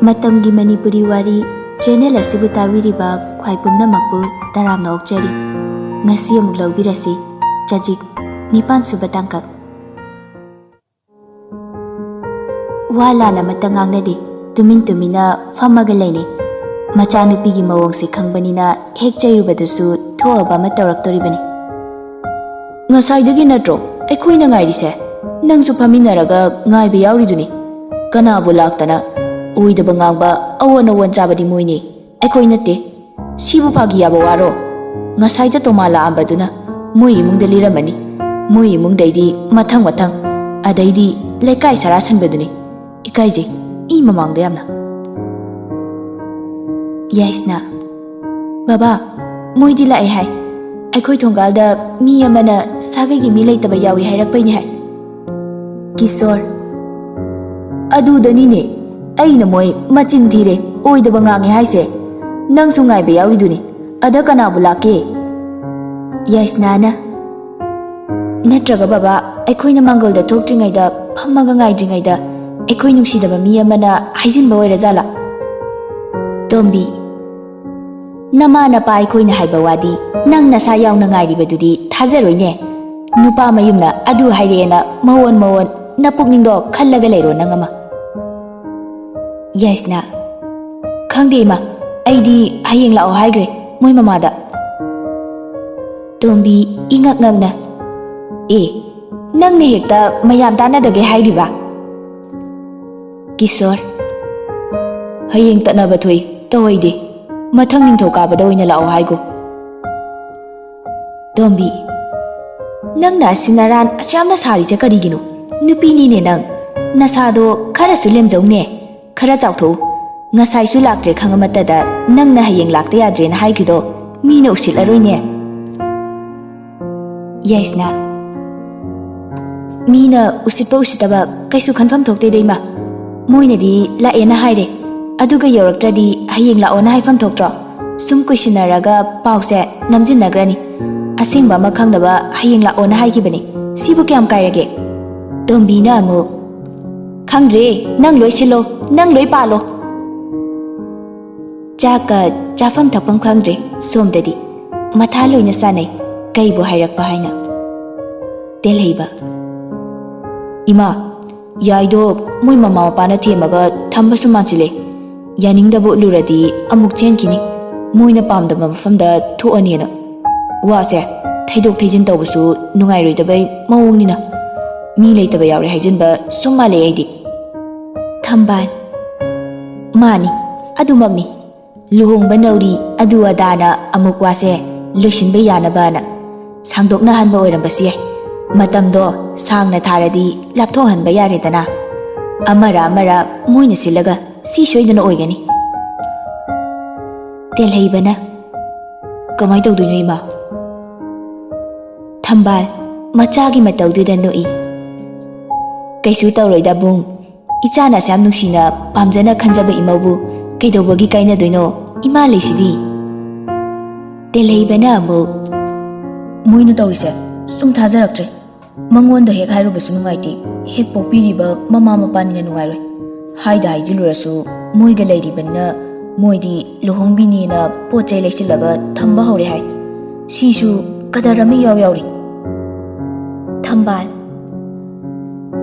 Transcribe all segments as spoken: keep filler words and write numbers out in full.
ꯃꯇꯝꯒꯤ ꯃꯅꯤꯄꯨꯔꯤ ꯋꯥꯔꯤ ꯆꯦꯅꯦꯜ ꯑꯁꯤꯕꯨ ꯇꯥꯕꯤꯔꯤꯕ ꯈ꯭ꯋꯥꯏ ꯄꯨꯝꯅꯃꯛꯄꯨ ꯇꯔꯥꯝꯅ ꯑꯣꯛꯆꯔꯤ꯫ ꯉꯁꯤ ꯑꯃꯨꯛ ꯂꯧꯕꯤꯔꯁꯤ, ꯆꯖꯤꯛ ꯅꯤꯄꯥꯟ ꯁꯨꯕ ꯇꯥꯡꯀꯛ꯫ ꯋꯥ ꯂꯥꯟ ꯑꯃꯠꯇ ꯉꯥꯡꯅꯗꯦ, ꯇꯨꯃꯤꯟ ꯇꯨꯃꯤꯟꯅ ꯐꯝꯃꯒ ꯂꯩꯅꯩ꯫ ꯃꯆꯥꯅꯨꯄꯤꯒꯤ ꯃꯑꯣꯡꯁꯤ ꯈꯪꯕꯅꯤꯅ ꯍꯦꯛ ꯆꯩꯔꯨꯕꯗꯨꯁꯨ ꯊꯣꯛꯑꯕ ꯑꯃ ꯇꯧꯔꯛꯇꯣꯔꯤꯕꯅꯤ꯫ "ꯉꯁꯥꯏꯗꯒꯤ ꯅꯠꯇ꯭ꯔꯣ ꯑꯩꯈꯣꯏꯅ ꯉꯥꯏꯔꯤꯁꯦ? ꯅꯪꯁꯨ ꯐꯝꯃꯤꯟꯅꯔꯒ ꯉꯥꯏꯕ ꯌꯥꯎꯔꯤꯗꯨꯅꯤ꯫ ꯀꯅꯥꯕꯨ ꯂꯥꯛꯇꯅ ꯑꯣꯏꯗꯕ ꯉꯥꯡꯕ, ꯑꯑꯣꯟ ꯑꯑꯣꯟ ꯆꯥꯕꯗꯤ ꯃꯣꯏꯅꯤ, ꯑꯩꯈꯣꯏ ꯅꯠꯇꯦ꯫ ꯁꯤꯕꯨ ꯐꯥꯒꯤ ꯌꯥꯕ ꯋꯥꯔꯣ? ꯉꯁꯥꯏꯗ ꯇꯣꯃꯥ ꯂꯥꯛꯑꯝꯕꯗꯨꯅ ꯃꯣꯏ ꯏꯃꯨꯡꯗ ꯂꯤꯔꯝꯃꯅꯤ꯫ ꯃꯣꯏ ꯏꯃꯨꯡꯗꯩꯗꯤ ꯃꯊꯪ ꯃꯊꯪ, ꯑꯗꯩꯗꯤ ꯂꯩꯀꯥꯏ ꯁꯔꯥ ꯁꯟꯕꯗꯨꯅꯤ꯫ ꯏꯀꯥꯏꯖꯩ, ꯃꯤ ꯃꯃꯥꯡꯗ ꯌꯥꯝꯅ꯫" ꯌꯥꯏꯁꯅꯥ, "ꯕꯕꯥ, ꯃꯣꯏꯗꯤ ꯂꯥꯛꯑꯦ ꯍꯥꯏ꯫ ꯑꯩꯈꯣꯏ ꯊꯣꯡꯒꯥꯜꯗ ꯃꯤ ꯑꯃꯅ ꯁꯥꯒꯩꯒꯤ ꯃꯤ ꯂꯩꯇꯕ ꯌꯥꯎꯏ ꯍꯥꯏꯔꯛꯄꯩꯅꯦ ꯍꯥꯏ꯫" ꯀꯤꯁꯣꯔ, "ꯑꯗꯨꯗꯅꯤꯅꯦ ꯑꯩꯅ ꯃꯣꯏ ꯃꯆꯤꯟ ꯊꯤꯔꯦ, ꯑꯣꯏꯗꯕ ꯉꯥꯡꯉꯦ ꯍꯥꯏꯁꯦ꯫ ꯅꯪꯁꯨ ꯉꯥꯏꯕ ꯌꯥꯎꯔꯤꯗꯨꯅꯤ, ꯑꯗ ꯀꯅꯥꯕꯨ ꯂꯥꯛꯀꯦ?" ꯌꯥꯏꯁꯅꯥꯅ, "ꯅꯠꯇ꯭ꯔꯒ ꯕꯕꯥ, ꯑꯩꯈꯣꯏꯅ ꯃꯥꯡꯒꯣꯜꯗ ꯊꯣꯛꯇ꯭ꯔꯤꯉꯩꯗ, ꯐꯝꯃꯒ ꯉꯥꯏꯗ꯭ꯔꯤꯉꯩꯗ ꯑꯩꯈꯣꯏ ꯅꯨꯡꯁꯤꯗꯕ ꯃꯤ ꯑꯃꯅ ꯍꯥꯏꯖꯤꯟꯕ ꯑꯣꯏꯔꯖꯥꯠꯂꯥ?" ꯇꯣꯝꯕꯤ, "ꯅꯃꯥ ꯅꯄꯥ ꯑꯩꯈꯣꯏꯅ ꯍꯥꯏꯕ ꯋꯥꯗꯤ ꯅꯪ ꯅꯁꯥ ꯌꯥꯎꯅ ꯉꯥꯏꯔꯤꯕꯗꯨꯗꯤ ꯊꯥꯖꯔꯣꯏꯅꯦ꯫ ꯅꯨꯄꯥ ꯃꯌꯨꯝꯅ ꯑꯗꯨ ꯍꯥꯏꯔꯛꯑꯦꯅ ꯃꯑꯣꯟ ꯃꯑꯣꯟ ꯅꯄꯨꯛꯅꯤꯡꯗꯣ ꯈꯜꯂꯒ ꯂꯩꯔꯣ ꯅꯪ ꯑꯃ꯫" ꯌꯥꯏꯁꯅꯥ, "ꯈꯪꯗꯦ ꯏꯃꯥ, ꯑꯩꯗꯤ ꯍꯌꯦꯡ ꯂꯥꯛꯑꯣ ꯍꯥꯏꯈ꯭ꯔꯦ ꯃꯣꯏ ꯃꯃꯥꯗ꯫" ꯇꯣꯝꯕꯤ, ꯏꯉꯛ ꯉꯛꯅ, "ꯑꯦ, ꯅꯪꯅ ꯍꯦꯛꯇ ꯃꯌꯥꯝ ꯇꯥꯟꯅꯗꯒꯦ ꯍꯥꯏꯔꯤꯕ?" ꯀꯤꯁꯣꯔ, "ꯍꯌꯦꯡ ꯇꯠꯅꯕ ꯊꯣꯛꯏ, ꯇꯧꯍꯩꯗꯦ꯫ ꯃꯊꯪ ꯅꯤꯡꯊꯧꯀꯥꯕꯗ ꯑꯣꯏꯅ ꯂꯥꯛꯑꯣ ꯍꯥꯏꯒꯣ꯫" ꯇꯣꯝꯕꯤ, "ꯅꯪꯅ ꯑꯁꯤ ꯅꯔꯥꯟ ꯑꯁꯨꯌꯥꯝꯅ ꯁꯥꯔꯤꯁꯦ ꯀꯔꯤꯒꯤꯅꯣ? ꯅꯨꯄꯤꯅꯤꯅꯦ ꯅꯪ꯫ ꯅꯁꯥꯗꯣ ꯈꯔꯁꯨ ꯂꯦꯝꯖꯧꯅꯦ꯫ ꯈꯔ ꯆꯥꯎꯊꯣꯛꯎ꯫ ꯉꯁꯥꯏꯁꯨ ꯂꯥꯛꯇ꯭ꯔꯦ ꯈꯪꯉꯃꯠꯇꯗ ꯅꯪꯅ ꯍꯌꯦꯡ ꯂꯥꯛꯇ ꯌꯥꯗ꯭ꯔꯦꯅ ꯍꯥꯏꯈ꯭ꯔꯤꯗꯣ ꯃꯤꯅ ꯎꯁꯤꯠꯂꯔꯣꯏꯅꯦ꯫" ꯌꯥꯏꯁꯅꯥ, "ꯃꯤꯅ ꯎꯁꯤꯠꯄ ꯎꯁꯤꯠꯇꯕ ꯀꯩꯁꯨ ꯈꯟꯐꯝ ꯊꯣꯛꯇꯦꯗ ꯏꯃꯥ꯫ ꯃꯣꯏꯅꯗꯤ ꯂꯥꯛꯑꯦꯅ ꯍꯥꯏꯔꯦ, ꯑꯗꯨꯒ ꯌꯧꯔꯛꯇ꯭ꯔꯗꯤ ꯍꯌꯦꯡ ꯂꯥꯛꯑꯣꯅ ꯍꯥꯏꯐꯝ ꯊꯣꯛꯇ꯭ꯔꯣ? ꯁꯨꯝ ꯀꯨꯏꯁꯤꯟꯅꯔꯒ ꯄꯥꯎꯁꯦ ꯅꯝꯖꯤꯟꯅꯈ꯭ꯔꯅꯤ꯫ ꯑꯁꯦꯡꯕ ꯑꯃ ꯈꯪꯅꯕ ꯍꯌꯦꯡ ꯂꯥꯛꯑꯣꯅ ꯍꯥꯏꯈꯤꯕꯅꯤ꯫ ꯁꯤꯕꯨ ꯀꯌꯥꯝ ꯀꯥꯏꯔꯒꯦ?" ꯇꯣꯝꯕꯤꯅ ꯑꯃꯨꯛ, "ꯈꯪꯗ꯭ꯔꯦ, ꯅꯪ ꯂꯣꯏ ꯁꯤꯜꯂꯣ, ꯅꯪ ꯂꯣꯏ ꯄꯥꯜꯂꯣ꯫ ꯆꯥꯛꯀ ꯆꯥꯐꯝ ꯊꯛꯐꯝ ꯈꯪꯗ꯭ꯔꯦ ꯁꯣꯝꯗꯗꯤ꯫ ꯃꯊꯥ ꯂꯣꯏꯅ ꯁꯥꯟꯅꯩ, ꯀꯩꯕꯨ ꯍꯥꯏꯔꯛꯄ ꯍꯥꯏꯅ꯫ ꯇꯦꯜꯍꯩꯕ, "ꯏꯃꯥ, ꯌꯥꯏꯗꯣ ꯃꯣꯏ ꯃꯃꯥ ꯃꯄꯥꯅ ꯊꯦꯝꯃꯒ ꯊꯝꯕꯁꯨ ꯃꯥꯟꯁꯤꯜꯂꯦ꯫ ꯌꯥꯅꯤꯡꯗꯕ ꯎꯠꯂꯨꯔꯗꯤ ꯑꯃꯨꯛ ꯆꯦꯟꯈꯤꯅꯤ꯫ ꯃꯣꯏꯅ ꯄꯥꯝꯗꯕ ꯃꯐꯝꯗ ꯊꯣꯛꯑꯅꯦꯅ꯫ ꯋꯥꯁꯦ ꯊꯩꯗꯣꯛ ꯊꯩꯖꯤꯟ ꯇꯧꯕꯁꯨ ꯅꯨꯡꯉꯥꯏꯔꯣꯏꯗꯕꯩ ꯃꯑꯣꯡꯅꯤꯅ꯫ ꯃꯤ ꯂꯩꯇꯕ ꯌꯥꯎꯔꯦ ꯍꯥꯏꯖꯤꯟꯕ ꯁꯨꯝ ꯃꯥꯜꯂꯦ ꯑꯩꯗꯤ꯫" ꯊꯝꯕꯥꯜ, "ꯃꯥꯅꯤ, ꯑꯗꯨꯃꯛꯅꯤ꯫ ꯂꯨꯍꯣꯡꯕ ꯅꯧꯔꯤ ꯑꯗꯨ ꯑꯗꯥꯅ ꯑꯃꯨꯛ ꯋꯥꯁꯦ ꯂꯣꯏꯁꯤꯟꯕ ꯌꯥꯅꯕꯅ ꯁꯥꯡꯗꯣꯛꯅꯍꯟꯕ ꯑꯣꯏꯔꯝꯕꯁꯨ ꯌꯥꯏ꯫ ꯃꯇꯝꯗꯣ ꯁꯥꯡꯅ ꯊꯥꯔꯗꯤ ꯂꯥꯞꯊꯣꯛꯍꯟꯕ ꯌꯥꯔꯦꯗꯅ꯫ ꯑꯃꯔ ꯑꯃꯔ ꯃꯣꯏꯅ ꯁꯤꯜꯂꯒ ꯁꯤ ꯁꯣꯏꯗꯅ ꯑꯣꯏꯒꯅꯤ꯫" ꯇꯦꯜꯍꯩꯕꯅ, "ꯀꯃꯥꯏ ꯇꯧꯗꯣꯏꯅꯣ ꯏꯃꯥ?" ꯊꯝꯕꯥꯜ, ꯃꯆꯥꯒꯤ ꯃꯇꯧꯗꯨꯗ ꯅꯣꯛꯏ꯫ "ꯀꯩꯁꯨ ꯇꯧꯔꯣꯏꯗ ꯕꯨꯡ꯫ ꯏꯆꯥꯅ ꯑꯁꯨꯛ ꯌꯥꯝ ꯅꯨꯡꯁꯤꯅ ꯄꯥꯝꯖꯅ ꯈꯟꯖꯕ ꯏꯃꯧꯕꯨ ꯀꯩꯗꯧꯕꯒꯤ ꯀꯥꯏꯅꯗꯣꯏꯅꯣ? ꯏꯃꯥ ꯂꯩꯁꯤꯗꯤ꯫" ꯇꯦꯜꯍꯩꯕꯅ ꯑꯃꯨꯛ, "ꯃꯣꯏꯅ ꯇꯧꯔꯤꯁꯦ ꯁꯨꯝ ꯊꯥꯖꯔꯛꯇ꯭ꯔꯦ꯫ ꯃꯉꯣꯟꯗ ꯍꯦꯛ ꯍꯥꯏꯔꯨꯕꯁꯨ ꯅꯨꯡꯉꯥꯏꯇꯦ꯫ ꯍꯦꯛ ꯄꯣꯛꯄꯤꯔꯤꯕ ꯃꯃꯥ ꯃꯄꯥꯅꯤꯅ ꯅꯨꯡꯉꯥꯏꯔꯣꯏ꯫ ꯍꯥꯏꯗ ꯍꯥꯏꯖꯤꯜꯂꯨꯔꯁꯨ ꯃꯣꯏꯒ ꯂꯩꯔꯤꯕꯅꯤꯅ ꯃꯣꯏꯗꯤ ꯂꯨꯍꯣꯡꯕꯤꯅꯦꯅ ꯄꯣꯠ ꯆꯩ ꯂꯩꯁꯤꯜꯂꯒ ꯊꯝꯕ ꯍꯧꯔꯦ ꯍꯥꯏ꯫ ꯁꯤꯁꯨ ꯀꯗꯔ ꯑꯃ ꯏꯌꯥꯎ ꯌꯥꯎꯔꯤ꯫" ꯊꯝꯕꯥꯜ,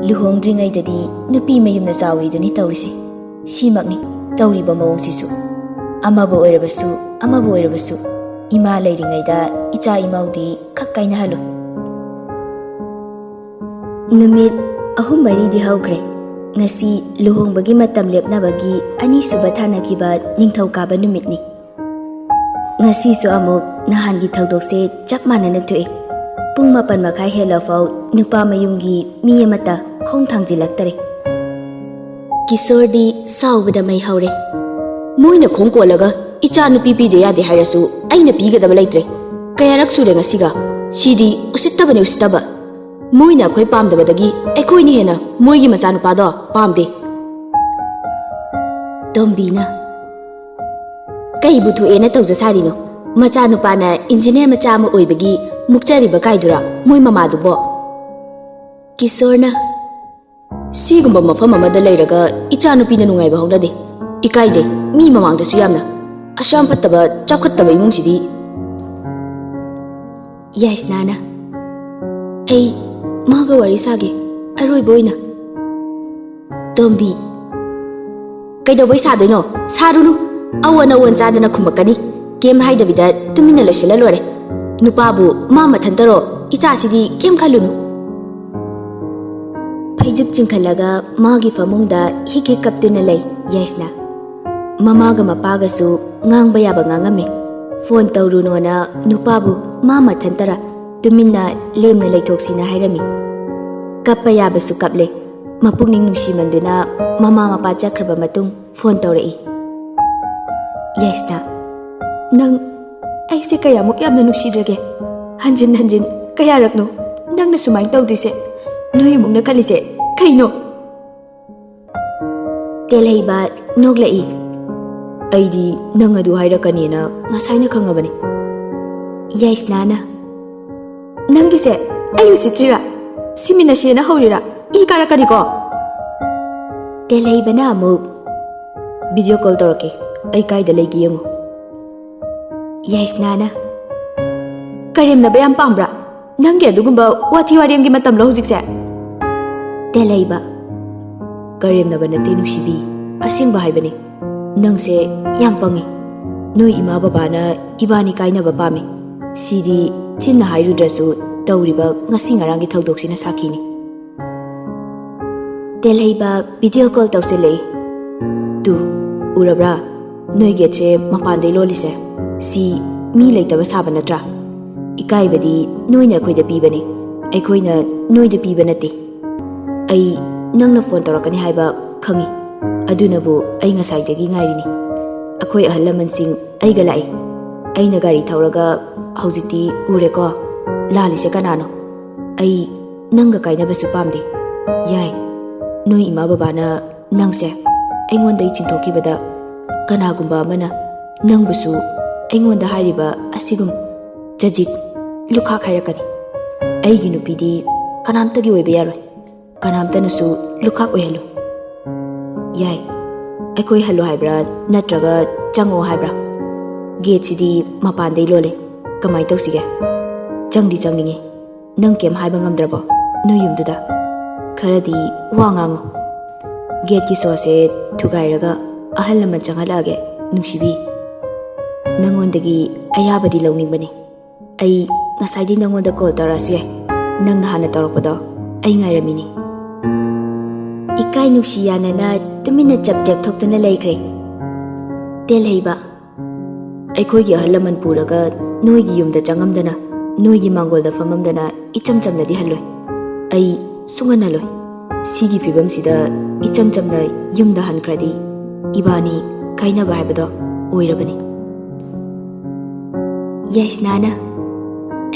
"ꯂꯨꯍꯣꯡꯗ꯭ꯔꯤꯉꯩꯗꯗꯤ ꯅꯨꯄꯤ ꯃꯌꯨꯝꯅ ꯆꯥꯎꯋꯤꯗꯨꯅꯤ ꯇꯧꯔꯤꯁꯦ꯫ ꯁꯤꯃꯛꯅꯤ ꯇꯧꯔꯤꯕ ꯃꯑꯣꯡꯁꯤꯁꯨ꯫ ꯑꯃꯕꯨ ꯑꯣꯏꯔꯕꯁꯨ, ꯑꯃꯕꯨ ꯑꯣꯏꯔꯕꯁꯨ, ꯏꯃꯥ ꯂꯩꯔꯤꯉꯩꯗ ꯏꯆꯥ ꯏꯃꯧꯗꯤ ꯈꯛ ꯀꯥꯏꯅꯍꯜꯂꯨ꯫" ꯅꯨꯃꯤꯠ ꯑꯍꯨꯝ ꯃꯔꯤꯗꯤ ꯍꯧꯈ꯭ꯔꯦ꯫ ꯉꯁꯤ ꯂꯨꯍꯣꯡꯕꯒꯤ ꯃꯇꯝ ꯂꯦꯞꯅꯕꯒꯤ ꯑꯅꯤꯁꯨꯕ ꯊꯥꯅꯈꯤꯕ ꯅꯤꯡꯊꯧꯀꯥꯕ ꯅꯨꯃꯤꯠꯅꯤ꯫ ꯉꯁꯤꯁꯨ ꯑꯃꯨꯛ ꯅꯍꯥꯟꯒꯤ ꯊꯧꯗꯣꯛꯁꯦ ꯆꯞ ꯃꯥꯟꯅꯅ ꯊꯣꯛꯏ꯫ ꯄꯨꯡ ꯃꯥꯄꯟ ꯃꯈꯥꯏ ꯍꯦꯜꯂꯐꯥꯎ ꯅꯨꯄꯥ ꯃꯌꯨꯝꯒꯤ ꯃꯤ ꯑꯃꯠꯇ ꯈꯣꯡ ꯊꯥꯡꯖꯤꯜꯂꯛꯇꯔꯦ꯫ ꯀꯤꯁꯣꯔꯗꯤ ꯁꯥꯎꯕꯗ ꯃꯩ ꯍꯧꯔꯦ꯫ "ꯃꯣꯏꯅ ꯈꯣꯡ ꯀꯣꯜꯂꯒ ꯏꯆꯥ ꯅꯨꯄꯤ ꯄꯤꯗ ꯌꯥꯗꯦ ꯍꯥꯏꯔꯁꯨ ꯑꯩꯅ ꯄꯤꯒꯗꯕ ꯂꯩꯇ꯭ꯔꯦ꯫ ꯀꯌꯥꯔꯛ ꯁꯨꯔꯦ ꯉꯁꯤꯒ? ꯁꯤꯗꯤ ꯎꯁꯤꯠꯇꯕꯅꯦ, ꯎꯁꯤꯠꯇꯕ꯫ ꯃꯣꯏꯅ ꯑꯩꯈꯣꯏ ꯄꯥꯝꯗꯕꯗꯒꯤ ꯑꯩꯈꯣꯏꯅ ꯍꯦꯟꯅ ꯃꯣꯏꯒꯤ ꯃꯆꯥꯅꯨꯄꯥꯗꯣ ꯄꯥꯝꯗꯦ꯫" ꯇꯣꯝꯕꯤꯅ, "ꯀꯩꯕꯨ ꯊꯣꯛꯑꯦꯅ ꯇꯧꯖ ꯁꯥꯔꯤꯅꯣ? ꯃꯆꯥꯅꯨꯄꯥꯅ ꯏꯟꯖꯤꯅꯤꯌꯔ ꯃꯆꯥ ꯑꯃ ꯑꯣꯏꯕꯒꯤ ꯃꯨꯛꯆꯔꯤꯕ ꯀꯥꯏꯗꯨꯔꯥ ꯃꯣꯏ ꯃꯃꯥꯗꯨꯕꯣ?" ꯀꯤꯁꯣꯔꯅ, "ꯁꯤꯒꯨꯝꯕ ꯃꯐꯝ ꯑꯃꯗ ꯂꯩꯔꯒ ꯏꯆꯥꯅꯨꯄꯤꯅ ꯅꯨꯡꯉꯥꯏꯕ ꯍꯧꯅꯗꯦ꯫ ꯏꯀꯥꯏꯖꯩ, ꯃꯤ ꯃꯃꯥꯡꯗꯁꯨ ꯌꯥꯝꯅ꯫ ꯑꯁꯨꯛ ꯌꯥꯝ ꯐꯠꯇꯕ, ꯆꯥꯎꯈꯠꯇꯕ ꯏꯃꯨꯡꯁꯤꯗꯤ꯫ ꯌꯥꯏꯁꯅꯥꯅ, "ꯑꯩ ꯃꯥꯒ ꯋꯥꯔꯤ ꯁꯥꯒꯦ, ꯑꯔꯣꯏꯕ ꯑꯣꯏꯅ"꯫ ꯇꯣꯝꯕꯤ, "ꯀꯩꯗꯧꯕꯩ ꯁꯥꯗꯣꯏꯅꯣ? ꯁꯥꯔꯨꯅꯨ꯫ ꯑꯑꯣꯟ ꯑꯑꯣꯟ ꯆꯥꯗꯅ ꯈꯨꯝꯃꯛꯀꯅꯤ꯫ ꯀꯩꯝ ꯍꯥꯏꯗꯕꯤꯗ ꯇꯨꯃꯤꯟꯅ ꯂꯣꯏꯁꯤꯜꯂ ꯂꯣꯏꯔꯦ꯫ ꯅꯨꯄꯥꯕꯨ ꯃꯥ ꯃꯊꯟꯇꯔꯣ? ꯏꯆꯥꯁꯤꯗꯤ ꯀꯩꯝ ꯈꯜꯂꯨꯅꯨ"꯫ ꯐꯩꯖꯨꯞ ꯆꯤꯡꯈꯠꯂꯒ ꯃꯥꯒꯤ ꯐꯃꯨꯡꯗ ꯍꯤꯛ ꯍꯤꯛ ꯀꯞꯇꯨꯅ ꯂꯩ ꯌꯥꯏꯁꯅꯥ꯫ ꯃꯃꯥꯒ ꯃꯄꯥꯒꯁꯨ ꯉꯥꯡꯕ ꯌꯥꯕ ꯉꯥꯡꯉꯝꯃꯤ꯫ ꯐꯣꯟ ꯇꯧꯔꯨꯅꯣꯅ ꯅꯨꯄꯥꯕꯨ ꯃꯥ ꯃꯊꯟꯇꯔ ꯇꯨꯃꯤꯟꯅ ꯂꯦꯝꯅ ꯂꯩꯊꯣꯛꯁꯤꯅ ꯍꯥꯏꯔꯝꯃꯤ꯫ ꯀꯞꯄ ꯌꯥꯕꯁꯨ ꯀꯞꯂꯦ꯫ ꯃꯄꯨꯛꯅꯤꯡ ꯅꯨꯡꯁꯤꯃꯟꯗꯨꯅ ꯃꯃꯥ ꯃꯄꯥ ꯆꯠꯈ꯭ꯔꯕ ꯃꯇꯨꯡ ꯐꯣꯟ ꯇꯧꯔꯛꯏ꯫ ꯌꯥꯏꯁꯅꯥ, "ꯅꯪ ꯑꯩꯁꯦ ꯀꯌꯥꯃꯨꯛ ꯌꯥꯝꯅ ꯅꯨꯡꯁꯤꯗ꯭ꯔꯒꯦ? ꯍꯟꯖꯤꯟ ꯍꯟꯖꯤꯟ ꯀꯌꯥꯔꯛꯅꯣ ꯅꯪꯅ ꯁꯨꯃꯥꯏꯅ ꯇꯧꯗꯣꯏꯁꯦ? ꯅꯣꯏ ꯏꯃꯨꯡꯅ ꯈꯜꯂꯤꯁꯦ ꯀꯩꯅꯣ?" ꯇꯦꯜꯍꯩꯕ ꯅꯣꯛꯂꯛꯏ꯫ "ꯑꯩꯗꯤ ꯅꯪ ꯑꯗꯨ ꯍꯥꯏꯔꯛꯀꯅꯤꯅ ꯉꯁꯥꯏꯅ ꯈꯪꯉꯕꯅꯤ"꯫ ꯌꯥꯏꯁꯅꯥꯅ, "ꯅꯪꯒꯤꯁꯦ ꯑꯩ ꯎꯁꯤꯠꯇ꯭ꯔꯤꯔꯥ? ꯁꯤꯃꯤꯟꯅꯁꯦꯅ ꯍꯧꯔꯤꯔꯥ? ꯏ ꯀꯥꯔꯛꯀꯅꯤꯀꯣ"꯫ ꯇꯦꯜꯍꯩꯕꯅ ꯑꯃꯨꯛ, "ꯚꯤꯗꯤꯑꯣ ꯀꯣꯜ ꯇꯧꯔꯛꯀꯦ, ꯑꯩ ꯀꯥꯏꯗ ꯂꯩꯒꯦ ꯌꯦꯡꯉꯨ"꯫ ꯌꯥꯏꯁꯅꯥꯅ, "ꯀꯔꯦꯝꯅꯕ ꯌꯥꯝ ꯄꯥꯝꯕ꯭ꯔꯥ? ꯅꯪꯒꯤ ꯑꯗꯨꯒꯨꯝꯕ ꯋꯥꯊꯤ ꯋꯥꯔꯦꯝꯒꯤ ꯃꯇꯝꯂꯣ ꯍꯧꯖꯤꯛꯁꯦ?" ꯇꯦꯜꯍꯩꯕ, "ꯀꯔꯦꯝꯅꯕ ꯅꯠꯇꯦ ꯅꯨꯡꯁꯤꯕꯤ, ꯑꯁꯦꯡꯕ ꯍꯥꯏꯕꯅꯤ꯫ ꯅꯪꯁꯦ ꯌꯥꯝ ꯄꯪꯉꯤ꯫ ꯅꯣꯏ ꯏꯃꯥ ꯕꯕꯥꯅ ꯏꯕꯥꯅꯤ ꯀꯥꯏꯅꯕ ꯄꯥꯝꯃꯤ꯫ ꯁꯤꯗꯤ ꯆꯤꯟꯅ ꯍꯥꯏꯔꯨꯗ꯭ꯔꯁꯨ ꯇꯧꯔꯤꯕ ꯉꯁꯤ ꯉꯔꯥꯡꯒꯤ ꯊꯧꯗꯣꯛꯁꯤꯅ ꯁꯥꯈꯤꯅꯤ"꯫ ꯇꯦꯜꯍꯩꯕ ꯚꯤꯗꯤꯑꯣ ꯀꯣꯜ ꯇꯧꯁꯤꯜꯂꯛꯏ꯫ "ꯇꯨ, ꯎꯔꯕ꯭ꯔꯥ? ꯅꯣꯏ ꯒꯦꯠꯁꯦ ꯃꯄꯥꯟꯗꯩ ꯂꯣꯜꯂꯤꯁꯦ꯫ ꯁꯤ ꯃꯤ ꯂꯩꯇꯕ ꯁꯥꯕ ꯅꯠꯇ꯭ꯔꯥ? ꯏꯀꯥꯏꯕꯗꯤ ꯅꯣꯏꯅ ꯑꯩꯈꯣꯏꯗ ꯄꯤꯕꯅꯤ, ꯑꯩꯈꯣꯏꯅ ꯅꯣꯏꯗ ꯄꯤꯕ ꯅꯠꯇꯦ꯫ ꯑꯩ ꯅꯪꯅ ꯐꯣꯟ ꯇꯧꯔꯛꯀꯅꯤ ꯍꯥꯏꯕ ꯈꯪꯉꯤ, ꯑꯗꯨꯅꯕꯨ ꯑꯩ ꯉꯁꯥꯏꯗꯒꯤ ꯉꯥꯏꯔꯤꯅꯤ꯫ ꯑꯩꯈꯣꯏ ꯑꯍꯜ ꯂꯃꯟꯁꯤꯡ ꯑꯩꯒ ꯂꯥꯛꯏ꯫ ꯑꯩꯅ ꯒꯥꯔꯤ ꯊꯧꯔꯒ ꯍꯧꯖꯤꯛꯇꯤ ꯎꯔꯦꯀꯣ, ꯂꯥꯜꯂꯤꯁꯦ ꯀꯅꯥꯅꯣ? ꯑꯩ ꯅꯪꯒ ꯀꯥꯏꯅꯕꯁꯨ ꯄꯥꯝꯗꯦ꯫ ꯌꯥꯏ, ꯅꯣꯏ ꯏꯃꯥ ꯕꯕꯥꯅ ꯅꯪꯁꯦ ꯑꯩꯉꯣꯟꯗꯒꯤ ꯆꯤꯡꯊꯣꯛꯈꯤꯕꯗ ꯀꯅꯥꯒꯨꯝꯕ ꯑꯃꯅ ꯅꯪꯕꯨꯁꯨ ꯑꯩꯉꯣꯟꯗ ꯍꯥꯏꯔꯤꯕ ꯑꯁꯤꯒꯨꯝ ꯆꯖꯤꯛ ꯂꯨꯈꯥꯛ ꯍꯥꯏꯔꯛꯀꯅꯤ꯫ ꯑꯩꯒꯤ ꯅꯨꯄꯤꯗꯤ ꯀꯅꯥꯝꯇꯒꯤ ꯑꯣꯏꯕ ꯌꯥꯔꯣꯏ, ꯀꯅꯥꯝꯇꯅꯁꯨ ꯂꯨꯈꯥꯛ ꯑꯣꯏꯍꯜꯂꯨ꯫ ꯌꯥꯏ, ꯑꯩꯈꯣꯏ ꯍꯜꯂꯨ ꯍꯥꯏꯕ꯭ꯔꯥ ꯅꯠꯇ꯭ꯔꯒ ꯆꯪꯉꯛꯑꯣ ꯍꯥꯏꯕ꯭ꯔꯥ? "ꯒꯦꯠꯁꯤꯗꯤ ꯃꯄꯥꯟꯗꯩ ꯂꯣꯜꯂꯦ꯫ ꯀꯃꯥꯏꯅ ꯇꯧꯁꯤꯒꯦ? ꯆꯪꯗꯤ ꯆꯪꯅꯤꯡꯉꯤ꯫ ꯅꯪ ꯀꯩꯝ ꯍꯥꯏꯕ ꯉꯝꯗ꯭ꯔꯕꯣ ꯅꯣꯏ ꯌꯨꯝꯗꯨꯗ? ꯈꯔꯗꯤ ꯋꯥ ꯉꯥꯡꯉꯣ꯫ ꯒꯦꯠꯀꯤ ꯁꯣꯁꯦ ꯊꯨꯒꯥꯏꯔꯒ ꯑꯍꯜ ꯂꯃꯟ ꯆꯪꯍꯜꯂꯛꯑꯒꯦ, ꯅꯨꯡꯁꯤꯕꯤ꯫ ꯅꯪꯉꯣꯟꯗꯒꯤ ꯑꯌꯥꯕꯗꯤ ꯂꯧꯅꯤꯡꯕꯅꯤ꯫ ꯑꯩ ꯉꯁꯥꯏꯗꯤ ꯅꯪꯉꯣꯟꯗ ꯀꯣꯜ ꯇꯧꯔꯛꯑꯁꯨ ꯌꯥꯏ꯫ ꯅꯪꯅ ꯍꯥꯟꯅ ꯇꯧꯔꯛꯄꯗꯣ ꯑꯩ ꯉꯥꯏꯔꯝꯃꯤꯅꯤ꯫" ꯏꯀꯥꯏ ꯅꯨꯡꯁꯤ ꯌꯥꯅꯅ ꯇꯨꯃꯤꯟꯅ ꯆꯞ ꯂꯦꯞꯊꯣꯛꯇꯨꯅ ꯂꯩꯈ꯭ꯔꯦ꯫ ꯇꯦꯜꯍꯩꯕ, ꯑꯩꯈꯣꯏꯒꯤ ꯑꯍꯜ ꯂꯃꯟ ꯄꯨꯔꯒ ꯅꯣꯏꯒꯤ ꯌꯨꯝꯗ ꯆꯪꯉꯝꯗꯅ, ꯅꯣꯏꯒꯤ ꯃꯥꯡꯒꯣꯜꯗ ꯐꯝꯃꯝꯗꯅ ꯏꯆꯝ ꯆꯝꯅꯗꯤ ꯍꯜꯂꯣꯏ꯫ ꯑꯩ ꯁꯨꯡꯍꯟ ꯍꯜꯂꯣꯏ꯫ ꯁꯤꯒꯤ ꯐꯤꯕꯝꯁꯤꯗ ꯏꯆꯝ ꯆꯝꯅ ꯌꯨꯝꯗ ꯍꯟꯈ꯭ꯔꯗꯤ ꯏꯕꯥꯅꯤ ꯀꯥꯏꯅꯕ ꯍꯥꯏꯕꯗꯣ ꯑꯣꯏꯔꯕꯅꯤ꯫ ꯌꯥꯏꯁꯅꯥꯅ,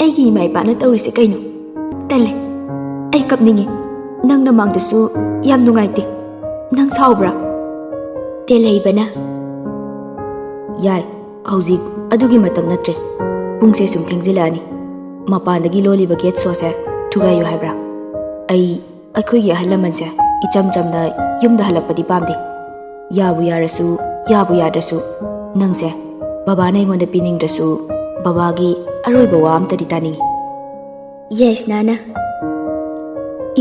"ꯑꯩꯒꯤ ꯏꯃꯥ ꯏꯄꯥꯅ ꯇꯧꯔꯤꯁꯦ ꯀꯩꯅꯣ? ꯇꯜꯂꯦ꯫ ꯑꯩ ꯀꯞꯅꯤꯡꯉꯤ꯫ ꯅꯪ ꯅꯃꯥꯡꯗꯁꯨ ꯌꯥꯝ ꯅꯨꯡꯉꯥꯏꯇꯦ꯫ ꯅꯪ ꯁꯥꯎꯕ꯭ꯔꯥ?" ꯇꯦꯜꯍꯩꯕꯅ, "ꯌꯥꯏ, ꯍꯧꯖꯤꯛ ꯑꯗꯨꯒꯤ ꯃꯇꯝ ꯅꯠꯇ꯭ꯔꯦ꯫ ꯄꯨꯡꯁꯦ ꯁꯨꯝ ꯊꯦꯡꯖꯤꯜꯂꯛꯑꯅꯤ꯫ ꯃꯄꯥꯟꯗꯒꯤ ꯂꯣꯜꯂꯤꯕ ꯒꯦꯠ ꯁꯣꯁꯦ ꯊꯨꯒꯥꯏꯌꯨ ꯍꯥꯏꯕ꯭ꯔꯥ? ꯑꯩ ꯑꯩꯈꯣꯏꯒꯤ ꯑꯍꯜ ꯂꯃꯟꯁꯦ ꯏꯆꯝ ꯆꯝꯅ ꯌꯨꯝꯗ ꯍꯜꯂꯛꯄꯗꯤ ꯄꯥꯝꯗꯦ꯫ ꯌꯥꯕꯨ ꯌꯥꯔꯁꯨ, ꯌꯥꯕꯨ ꯌꯥꯗ꯭ꯔꯁꯨ, ꯅꯪꯁꯦ ꯕꯕꯥꯅ ꯑꯩꯉꯣꯟꯗ ꯄꯤꯅꯤꯡꯗ꯭ꯔꯁꯨ, ꯕꯕꯥꯒꯤ ꯑꯔꯣꯏꯕ ꯋꯥ ꯑꯝꯇꯗꯤ ꯇꯥꯅꯤꯡꯉꯤ꯫" ꯌꯥꯏꯁꯅꯥꯅ,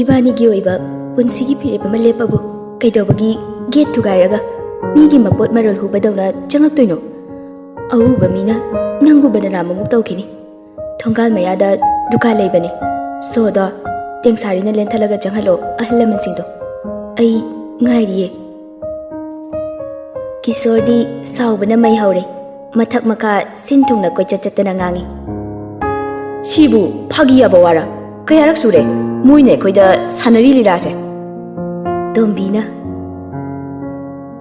"ꯏꯕꯥꯅꯤꯒꯤ ꯑꯣꯏꯕ ꯄꯨꯟꯁꯤꯒꯤ ꯐꯤꯔꯦꯞ ꯑꯃ ꯂꯦꯞꯄꯕꯨ ꯀꯩꯗꯧꯕꯒꯤ ꯒꯦꯠ ꯊꯨꯒꯥꯏꯔꯒ ꯃꯤꯒꯤ ꯃꯄꯣꯠ ꯃꯔꯜ ꯍꯨꯕꯗꯧꯅ ꯆꯪꯉꯛꯇꯣꯏꯅꯣ? ꯑꯍꯨꯕ ꯃꯤꯅ ꯅꯪꯕꯨ ꯕꯗꯅꯥꯝ ꯑꯃꯨꯛ ꯇꯧꯈꯤꯅꯤ꯫ ꯊꯣꯡꯒꯥꯜ ꯃꯌꯥꯗ ꯗꯨꯀꯥꯟ ꯂꯩꯕꯅꯤ꯫ ꯁꯣꯗꯣ ꯇꯦꯡꯁꯥꯔꯤꯅ ꯂꯦꯟꯊꯠꯂꯒ ꯆꯪꯍꯜꯂꯣ ꯑꯍꯜ ꯂꯃꯟꯁꯤꯡꯗꯣ꯫ ꯑꯩ ꯉꯥꯏꯔꯤꯌꯦ꯫" ꯀꯤꯁꯣꯔꯗꯤ ꯁꯥꯎꯕꯅ ꯃꯩ ꯍꯧꯔꯦ꯫ ꯃꯊꯛ ꯃꯈꯥ ꯁꯤꯟ ꯊꯨꯡꯅ ꯀꯣꯏꯆꯠ ꯆꯠꯇꯅ ꯉꯥꯡꯉꯤ꯫ "ꯁꯤꯕꯨ ꯐꯥꯒꯤ ꯌꯥꯕ ꯋꯥꯔꯥ? ꯀꯌꯥꯔꯛ ꯁꯨꯔꯦ ꯃꯣꯏꯅ ꯑꯩꯈꯣꯏꯗ ꯁꯥꯟꯅꯔꯤ ꯂꯤꯂꯥꯁꯦ?" ꯇꯣꯝꯕꯤꯅ,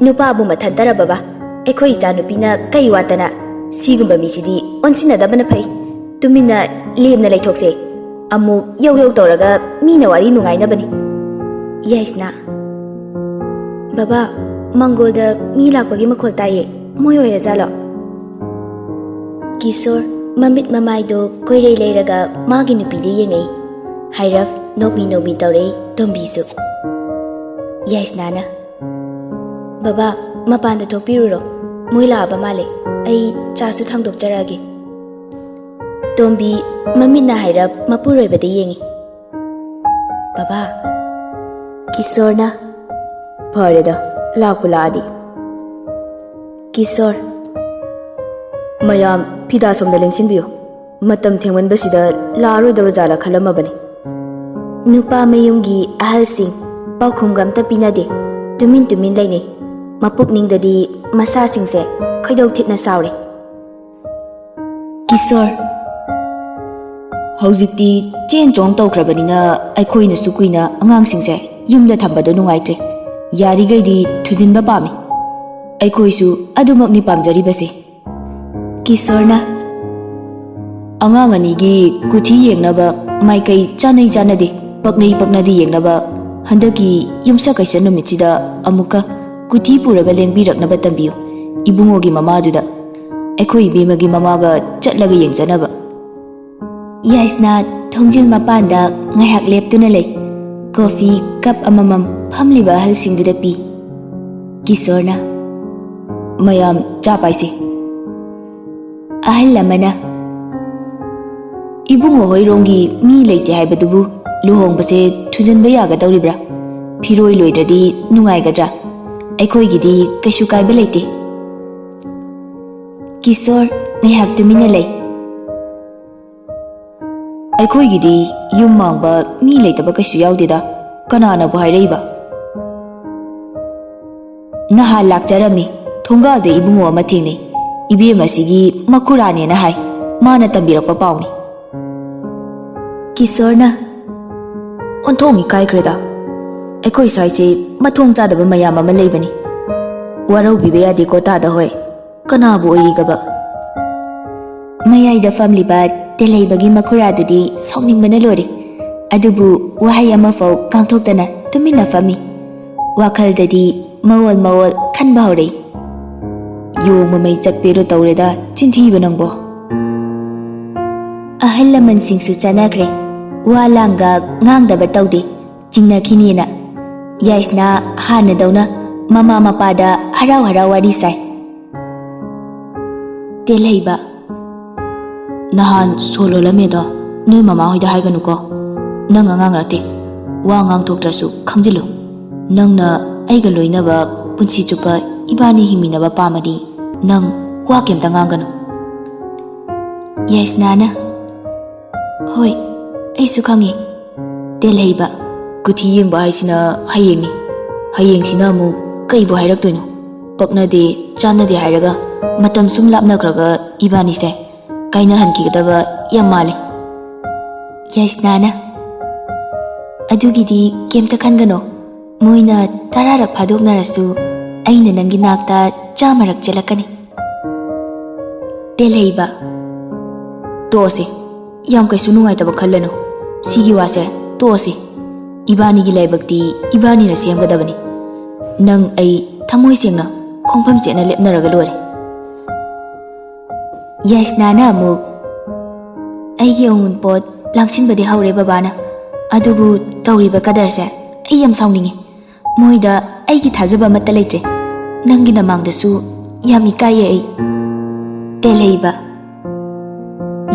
"ꯅꯨꯄꯥꯕꯨ ꯃꯊꯟꯇꯔ ꯕꯕꯥ? ꯑꯩꯈꯣꯏ ꯏꯆꯥꯅꯨꯄꯤꯅ ꯀꯩ ꯋꯥꯠꯇꯅ ꯁꯤꯒꯨꯝꯕ ꯃꯤꯁꯤꯗꯤ ꯑꯣꯟꯁꯤꯟꯅꯗꯕꯅ ꯐꯩ꯫ ꯇꯨꯃꯤꯟꯅ ꯂꯦꯝꯅ ꯂꯩꯊꯣꯛꯁꯦ꯫ ꯑꯃꯨꯛ ꯌꯧ ꯌꯧ ꯇꯧꯔꯒ ꯃꯤꯅ ꯋꯥꯔꯤ ꯅꯨꯡꯉꯥꯏꯅꯕꯅꯤ꯫" ꯌꯥꯏꯁꯅꯥ, "ꯕꯕꯥ, ꯃꯪꯒꯣꯜꯗ ꯃꯤ ꯂꯥꯛꯄꯒꯤ ꯃꯈꯣꯜ ꯇꯥꯏꯌꯦ꯫ ꯃꯣꯏ ꯑꯣꯏꯔꯖꯥꯠꯂꯣ?" ꯀꯤꯁꯣꯔ ꯃꯃꯤꯠ ꯃꯃꯥꯏꯗꯣ ꯀꯣꯏꯔꯩ ꯂꯩꯔꯒ ꯃꯥꯒꯤ ꯅꯨꯄꯤꯗ ꯌꯦꯡꯉꯛꯏ꯫ ꯍꯥꯏꯔꯞ ꯅꯣꯛꯃꯤ ꯅꯣꯛꯃꯤ ꯇꯧꯔꯛꯏ ꯇꯣꯝꯕꯤꯁꯨ꯫ ꯌꯥꯏꯁꯅꯥꯅ, "ꯕꯕꯥ, ꯃꯄꯥꯟꯗ ꯊꯣꯛꯄꯤꯔꯨꯔꯣ꯫ ꯃꯣꯏ ꯂꯥꯛꯑꯕ ꯃꯥꯜꯂꯦ꯫ ꯑꯩ ꯆꯥꯁꯨ ꯊꯥꯡꯗꯣꯛꯆꯔꯛꯑꯒꯦ꯫ ꯇꯣꯝꯕꯤ ꯃꯃꯤꯠꯅ ꯍꯥꯏꯔꯞ ꯃꯄꯨꯔꯣꯏꯕꯗ ꯌꯦꯡꯉꯤ꯫ "ꯕꯕꯥ꯫" ꯀꯤꯁꯣꯔꯅ, "ꯐꯔꯦꯗ, ꯂꯥꯛꯄꯨ ꯂꯥꯛꯑꯗꯤ꯫" ꯀꯤꯁꯣꯔ, "ꯃꯌꯥꯝ ꯐꯤꯗꯥ ꯁꯣꯝꯗ ꯂꯦꯡꯁꯤꯟꯕꯤꯌꯨ꯫ ꯃꯇꯝ ꯊꯦꯡꯃꯟꯕꯁꯤꯗ ꯂꯥꯛꯑꯔꯣꯏꯗꯕ ꯖꯥꯠꯂ ꯈꯜꯂꯝꯃꯕꯅꯤ꯫" ꯅꯨꯄꯥ ꯃꯌꯨꯝꯒꯤ ꯑꯍꯜꯁꯤꯡ ꯄꯥꯎꯈꯨꯝꯒ ꯑꯝꯇ ꯄꯤꯅꯗꯦ꯫ ꯇꯨꯃꯤꯟ ꯇꯨꯃꯤꯟ ꯂꯩꯅꯩ꯫ ꯃꯄꯨꯛꯅꯤꯡꯗꯗꯤ ꯃꯁꯥꯁꯤꯡꯁꯦ ꯈꯣꯏꯗꯧ ꯊꯤꯠꯅ ꯁꯥꯎꯔꯦ꯫ ꯀꯤꯁꯣꯔ, "ꯍꯧꯖꯤꯛꯇꯤ ꯆꯦꯟ ꯆꯣꯡ ꯇꯧꯈ꯭ꯔꯕꯅꯤꯅ ꯑꯩꯈꯣꯏꯅꯁꯨ ꯀꯨꯏꯅ ꯑꯉꯥꯡꯁꯤꯡꯁꯦ ꯌꯨꯝꯗ ꯊꯝꯕꯗꯣ ꯅꯨꯡꯉꯥꯏꯇ꯭ꯔꯦ꯫ ꯌꯥꯔꯤꯈꯩꯗꯤ ꯊꯨꯖꯤꯟꯕ ꯄꯥꯝꯃꯤ꯫ ꯑꯩꯈꯣꯏꯁꯨ ꯑꯗꯨꯃꯛꯅꯤ ꯄꯥꯝꯖꯔꯤꯕꯁꯦ꯫" ꯀꯤꯁꯣꯔꯅ, "ꯑꯉꯥꯡ ꯑꯅꯤꯒꯤ ꯀꯨꯊꯤ ꯌꯦꯡꯅꯕ ꯃꯥꯏꯀꯩ ꯆꯥꯅꯩ ꯆꯥꯅꯗꯦ, ꯄꯛꯅꯩ ꯄꯛꯅꯗꯦ ꯌꯦꯡꯅꯕ ꯍꯟꯗꯛꯀꯤ ꯌꯨꯝꯁꯀꯩꯁ ꯅꯨꯃꯤꯠꯁꯤꯗ ꯑꯃꯨꯛꯀ ꯀꯨꯊꯤ ꯄꯨꯔꯒ ꯂꯦꯡꯕꯤꯔꯛꯅꯕ ꯇꯝꯕꯤꯌꯨ ꯏꯕꯨꯡꯉꯣꯒꯤ ꯃꯃꯥꯗꯨꯗ꯫ ꯑꯩꯈꯣꯏ ꯏꯕꯦꯝꯃꯒꯤ ꯃꯃꯥꯒ ꯆꯠꯂꯒ ꯌꯦꯡꯖꯅꯕ꯫" ꯌꯥꯏꯁꯅꯥ ꯊꯣꯡꯖꯤꯜ ꯃꯄꯥꯟꯗ ꯉꯥꯏꯍꯥꯛ ꯂꯦꯞꯇꯨꯅ ꯂꯩ꯫ ꯀꯣꯐꯤ ꯀꯞ ꯑꯃꯃꯝ ꯐꯝꯂꯤꯕ ꯑꯍꯜꯁꯤꯡꯗꯨꯗ ꯄꯤ꯫ ꯀꯤꯁꯣꯔꯅ, "ꯃꯌꯥꯝ ꯆꯥ ꯄꯥꯏꯁꯤ꯫" ꯑꯍꯜ ꯑꯃꯅ, "ꯏꯕꯨꯡꯉꯣ ꯍꯣꯏꯔꯣꯝꯒꯤ ꯃꯤ ꯂꯩꯇꯦ ꯍꯥꯏꯕꯗꯨꯕꯨ ꯂꯨꯍꯣꯡꯕꯁꯦ ꯊꯨꯖꯤꯟꯕ ꯌꯥꯒꯗꯧꯔꯤꯕ꯭ꯔꯥ? ꯐꯤꯔꯣꯏ ꯂꯣꯏꯗ꯭ꯔꯗꯤ ꯅꯨꯡꯉꯥꯏꯒꯗ꯭ꯔꯥ? ꯑꯩꯈꯣꯏꯒꯤꯗꯤ ꯀꯩꯁꯨ ꯀꯥꯏꯕ ꯂꯩꯇꯦ꯫" ꯀꯤꯁꯣꯔ ꯉꯥꯏꯍꯥꯛ ꯇꯨꯃꯤꯟꯅ ꯂꯩ꯫ "ꯑꯩꯈꯣꯏꯒꯤꯗꯤ ꯌꯨꯝ ꯃꯥꯡꯕ ꯃꯤ ꯂꯩꯇꯕ ꯀꯩꯁꯨ ꯌꯥꯎꯗꯦꯗ꯫ ꯀꯅꯥꯅꯕꯨ ꯍꯥꯏꯔꯛꯏꯕ?" "ꯅꯍꯥꯟ ꯂꯥꯛꯆꯔꯝꯃꯤ꯫ ꯊꯣꯡꯒꯥꯜꯗ ꯏꯕꯨꯡꯉꯣ ꯑꯃ ꯊꯦꯡꯅꯩ꯫ ꯏꯕꯦꯝ ꯑꯁꯤꯒꯤ ꯃꯈꯨꯔꯥꯅꯦꯅ ꯍꯥꯏ꯫ ꯃꯥꯅ ꯇꯝꯕꯤꯔꯛꯄ ꯄꯥꯎꯅꯤ꯫" ꯀꯤꯁꯣꯔꯅ, "ꯑꯣꯟꯊꯣꯛꯅ ꯏꯀꯥꯏꯈ꯭ꯔꯦꯗ꯫ ꯑꯩꯈꯣꯏ ꯁ꯭ꯋꯥꯏꯁꯦ ꯃꯊꯣꯡ ꯆꯥꯗꯕ ꯃꯌꯥꯝ ꯑꯃ ꯂꯩꯕꯅꯤ꯫ ꯋꯥꯔꯧꯕꯤꯕ ꯌꯥꯗꯦꯀꯣ ꯇꯥꯗ ꯍꯣꯏ꯫ ꯀꯅꯥꯕꯨ ꯑꯣꯏꯔꯤꯒꯕ?" ꯃꯌꯥꯏꯗ ꯐꯝꯂꯤꯕ ꯇꯦꯂꯩꯕꯒꯤ ꯃꯈꯨꯔꯥꯗꯨꯗꯤ ꯁꯥꯎꯅꯤꯡꯕꯅ ꯂꯣꯏꯔꯦ꯫ ꯑꯗꯨꯕꯨ ꯋꯥꯍꯩ ꯑꯃꯐꯥꯎ ꯉꯥꯡꯊꯣꯛꯇꯅ ꯇꯨꯃꯤꯟꯅ ꯐꯝꯃꯤ꯫ ꯋꯥꯈꯜꯗꯗꯤ ꯃꯑꯣꯜ ꯃꯑꯣꯜ ꯈꯟꯕ ꯍꯧꯔꯛꯏ꯫ "ꯌꯣꯡ ꯃꯃꯩ ꯆꯠꯄꯦꯗꯣ ꯇꯧꯔꯦꯗ, ꯆꯤꯟꯊꯤꯕ ꯅꯪꯕꯣ!" ꯑꯍꯜ ꯂꯃꯟꯁꯤꯡꯁꯨ ꯆꯥꯟꯅꯈ꯭ꯔꯦ꯫ ꯋꯥ ꯂꯥꯡꯒ ꯉꯥꯡꯗꯕ ꯇꯧꯗꯦ꯫ ꯆꯤꯡꯅꯈꯤꯅꯦꯅ꯫ ꯌꯥꯏꯁꯅꯥ ꯍꯥꯟꯅꯗꯧꯅ ꯃꯃꯥ ꯃꯄꯥꯗ ꯍꯔꯥꯎ ꯍꯔꯥꯎ ꯋꯥꯔꯤ ꯁꯥꯏ꯫ ꯇꯦꯜꯍꯩꯕ, ꯅꯍꯥꯟ ꯁꯣ ꯂꯣꯜꯂꯝꯃꯦꯗꯣ ꯅꯣꯏ ꯃꯃꯥ ꯍꯣꯏꯗ ꯍꯥꯏꯒꯅꯨꯀꯣ꯫ ꯅꯪ ꯑꯉꯥꯡ ꯅꯠꯇꯦ, ꯋꯥ ꯉꯥꯡꯊꯣꯛꯇ꯭ꯔꯁꯨ ꯈꯪꯖꯤꯜꯂꯨ꯫ ꯅꯪꯅ ꯑꯩꯒ ꯂꯣꯏꯅꯕ ꯄꯨꯟꯁꯤ ꯆꯨꯞꯄ ꯏꯕꯥꯅꯤ ꯍꯤꯡꯃꯤꯟꯅꯕ ꯄꯥꯝꯃꯗꯤ ꯅꯪ ꯋꯥ ꯀꯩꯝꯇ ꯉꯥꯡꯒꯅꯨ꯫ ꯌꯥꯏꯁꯅꯥꯅ, ꯍꯣꯏ, ꯑꯩꯁꯨ ꯈꯪꯉꯤ꯫ ꯇꯦꯜꯍꯩꯕ, ꯀꯨꯊꯤ ꯌꯦꯡꯕ ꯍꯥꯏꯁꯤꯅ ꯍꯌꯦꯡꯅꯤ꯫ ꯍꯌꯦꯡꯁꯤꯅ ꯑꯃꯨꯛ ꯀꯩꯕꯨ ꯍꯥꯏꯔꯛꯇꯣꯏꯅꯣ? ꯄꯛꯅꯗꯦ, ꯆꯥꯟꯅꯗꯦ ꯍꯥꯏꯔꯒ ꯃꯇꯝ ꯁꯨꯝ ꯂꯥꯞꯅꯈ꯭ꯔꯒ ꯏꯕꯥꯅꯤꯁꯦ ꯀꯥꯏꯅꯍꯟꯈꯤꯒꯗꯕ ꯌꯥꯝ ꯃꯥꯜꯂꯦ꯫ ꯌꯥꯏꯁꯅꯥꯅ, ꯑꯗꯨꯒꯤꯗꯤ ꯀꯩꯝꯇ ꯈꯟꯒꯅꯣ꯫ ꯃꯣꯏꯅ ꯇꯔꯥꯔꯛ ꯐꯥꯗꯣꯛꯅꯔꯁꯨ ꯑꯩꯅ ꯅꯪꯒꯤ ꯅꯥꯛꯇ ꯆꯥꯝꯃꯔꯛ ꯆꯦꯜꯂꯛꯀꯅꯤ꯫ ꯇꯦꯜꯍꯩꯕ, ꯇꯣꯛꯑꯁꯤ꯫ ꯌꯥꯝ ꯀꯩꯁꯨ ꯅꯨꯡꯉꯥꯏꯇꯕ ꯈꯜꯂꯅꯨ꯫ ꯁꯤꯒꯤ ꯋꯥꯁꯦ ꯇꯣꯛꯑꯁꯤ꯫ ꯏꯕꯥꯅꯤꯒꯤ ꯂꯥꯏꯕꯛꯇꯤ ꯏꯕꯥꯅꯤꯅ ꯁꯦꯝꯒꯗꯕꯅꯤ꯫ ꯅꯪ ꯑꯩ ꯊꯃꯣꯏ ꯁꯦꯡꯅ ꯈꯣꯡꯐꯝ ꯆꯦꯠꯅ ꯂꯦꯞꯅꯔꯒ ꯂꯣꯏꯔꯦ꯫ ꯌꯥꯏꯁꯅꯥꯅ ꯑꯃꯨꯛ, ꯑꯩꯒꯤ ꯑꯎꯟꯄꯣꯠ ꯂꯥꯡꯁꯤꯟꯕꯗꯤ ꯍꯧꯔꯦ ꯕꯕꯥꯅ, ꯑꯗꯨꯕꯨ ꯇꯧꯔꯤꯕ ꯀꯗꯔꯁꯦ ꯑꯩ ꯌꯥꯝ ꯁꯥꯎꯅꯤꯡꯉꯤ꯫ ꯃꯣꯏꯗ ꯑꯩꯒꯤ ꯊꯥꯖꯕ ꯑꯃꯠꯇ ꯂꯩꯇ꯭ꯔꯦ꯫ ꯅꯪꯒꯤ ꯅꯃꯥꯡꯗꯁꯨ ꯌꯥꯝ ꯏꯀꯥꯏꯌꯦ ꯑꯩ꯫ ꯇꯦꯜꯍꯩꯕ,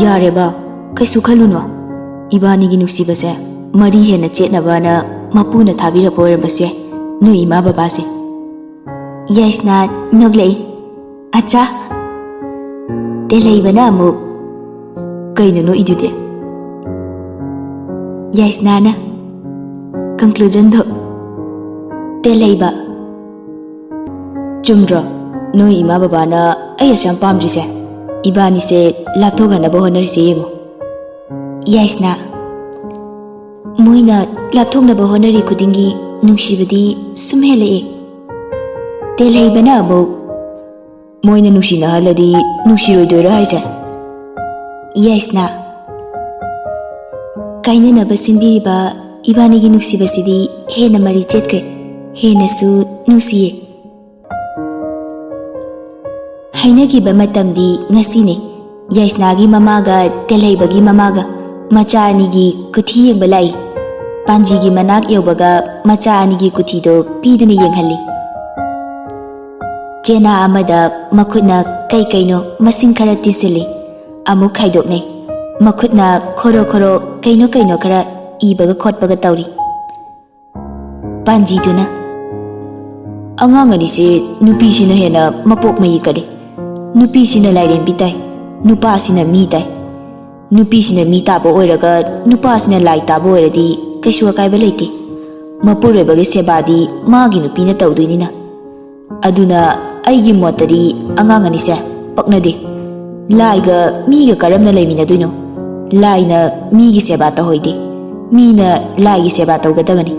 ꯌꯥꯔꯦꯕ, ꯀꯩꯁꯨ ꯈꯜꯂꯨꯅꯣ꯫ ꯏꯕꯥꯅꯤꯒꯤ ꯅꯨꯡꯁꯤꯕꯁꯦ ꯃꯔꯤ ꯍꯦꯟꯅ ꯆꯦꯠꯅꯕꯅ ꯃꯄꯨꯅ ꯊꯥꯕꯤꯔꯛꯄ ꯑꯣꯏꯔꯝꯕꯁꯨ ꯌꯥꯏ, ꯅꯣꯏ ꯏꯃꯥ ꯕꯕꯥꯁꯦ꯫ ꯌꯥꯏꯁꯅꯥ ꯅꯣꯛꯂꯛꯏ꯫ ꯑꯠꯆꯥ! ꯇꯦꯜꯍꯩꯕꯅ ꯑꯃꯨꯛ, ꯀꯩꯅꯣ ꯅꯣꯛꯏꯗꯨꯗꯤ? ꯌꯥꯏꯁꯅꯥꯅ, ꯀꯟꯀ꯭ꯂꯨꯖꯟꯗꯣ꯫ ꯇꯦꯜꯍꯩꯕ, ꯆꯨꯝꯗ꯭ꯔꯣ? ꯅꯣꯏ ꯏꯃꯥ ꯕꯕꯥꯅ ꯑꯩ ꯑꯁꯨꯛ ꯌꯥꯝ ꯄꯥꯝꯗ꯭ꯔꯤꯁꯦ? ꯏꯕꯥꯅꯤꯁꯦ ꯂꯥꯞꯊꯣꯛꯍꯟꯅꯕ ꯍꯣꯠꯅꯔꯤꯁꯦ ꯌꯦꯡꯉꯨ꯫ ꯌꯥꯏꯁꯅꯥ, ꯃꯣꯏꯅ ꯂꯥꯞꯊꯣꯛꯅꯕ ꯍꯣꯠꯅꯔꯤ ꯈꯨꯗꯤꯡꯒꯤ ꯅꯨꯡꯁꯤꯕꯗꯤ ꯁꯨꯝ ꯍꯦꯜꯂꯛꯑꯦ꯫ ꯇꯦꯜꯍꯩꯕꯅ ꯑꯃꯨꯛ, ꯃꯣꯏꯅ ꯅꯨꯡꯁꯤꯅꯍꯜꯂꯗꯤ ꯅꯨꯡꯁꯤꯔꯣꯏꯗꯣꯏꯔꯥ ꯍꯥꯏꯁꯦ? ꯌꯥꯏꯁꯅꯥ, ꯀꯥꯏꯅꯅꯕ ꯁꯤꯟꯕꯤꯔꯤꯕ ꯏꯕꯥꯅꯤꯒꯤ ꯅꯨꯡꯁꯤꯕꯁꯤꯗꯤ ꯍꯦꯟꯅ ꯃꯔꯤ ꯆꯦꯠꯈ꯭ꯔꯦ, ꯍꯦꯟꯅꯁꯨ ꯅꯨꯡꯁꯤꯌꯦ꯫ ꯍꯥꯏꯅꯈꯤꯕ ꯃꯇꯝꯗꯤ ꯉꯁꯤꯅꯤ꯫ ꯌꯥꯏꯁꯅꯥꯒꯤ ꯃꯃꯥꯒ ꯇꯦꯜꯍꯩꯕꯒꯤ ꯃꯃꯥꯒ ꯃꯆꯥ ꯑꯅꯤꯒꯤ ꯀꯨꯊꯤ ꯌꯦꯡꯕ ꯂꯥꯛꯏ꯫ ꯄꯥꯟꯖꯤꯒꯤ ꯃꯅꯥꯛ ꯌꯧꯕꯒ ꯃꯆꯥ ꯑꯅꯤꯒꯤ ꯀꯨꯊꯤꯗꯣ ꯄꯤꯗꯨꯅ ꯌꯦꯡꯍꯜꯂꯤ꯫ ꯆꯦꯅꯥ ꯑꯃꯗ ꯃꯈꯨꯠꯅ ꯀꯩ ꯀꯩꯅꯣ ꯃꯁꯤꯡ ꯈꯔ ꯊꯤꯖꯤꯜꯂꯤ꯫ ꯑꯃꯨꯛ ꯈꯥꯏꯗꯣꯛꯅꯩ꯫ ꯃꯈꯨꯠꯅ ꯈꯣꯔꯣ ꯈꯣꯔꯣ ꯀꯩꯅꯣ ꯀꯩꯅꯣ ꯈꯔ ꯏꯕꯒ ꯈꯣꯠꯄꯒ ꯇꯧꯔꯤ꯫ ꯄꯥꯟꯖꯤꯗꯨꯅ, "ꯑꯉꯥꯡ ꯑꯅꯤꯁꯦ ꯅꯨꯄꯤꯁꯤꯅ ꯍꯦꯟꯅ ꯃꯄꯣꯛ ꯃꯌꯤ ꯀꯜꯂꯤ꯫ ꯅꯨꯄꯤꯁꯤꯅ ꯂꯥꯏꯔꯦꯝꯕꯤ ꯇꯥꯏ, ꯅꯨꯄꯥꯁꯤꯅ ꯃꯤ ꯇꯥꯏ꯫ ꯅꯨꯄꯤꯁꯤꯅ ꯃꯤ ꯇꯥꯕ ꯑꯣꯏꯔꯒ ꯅꯨꯄꯥꯁꯤꯅ ꯂꯥꯏ ꯇꯥꯕ ꯑꯣꯏꯔꯗꯤ ꯀꯩꯁꯨ ꯑꯀꯥꯏꯕ ꯂꯩꯇꯦ꯫ ꯃꯄꯨꯔꯣꯏꯕꯒꯤ ꯁꯦꯕꯥꯗꯤ ꯃꯥꯒꯤ ꯅꯨꯄꯤꯅ ꯇꯧꯗꯣꯏꯅꯤꯅ꯫ ꯑꯗꯨꯅ ꯑꯩꯒꯤ ꯃꯣꯠꯇꯗꯤ ꯑꯉꯥꯡ ꯑꯅꯤꯁꯦ ꯄꯛꯅꯗꯦ꯫ ꯂꯥꯏꯒ ꯃꯤꯒ ꯀꯔꯝꯅ ꯂꯩꯃꯤꯟꯅꯗꯣꯏꯅꯣ? ꯂꯥꯏꯅ ꯃꯤꯒꯤ ꯁꯦꯕꯥ ꯇꯧꯍꯩꯗꯦ, ꯃꯤꯅ ꯂꯥꯏꯒꯤ ꯁꯦꯕꯥ ꯇꯧꯒꯗꯕꯅꯤ꯫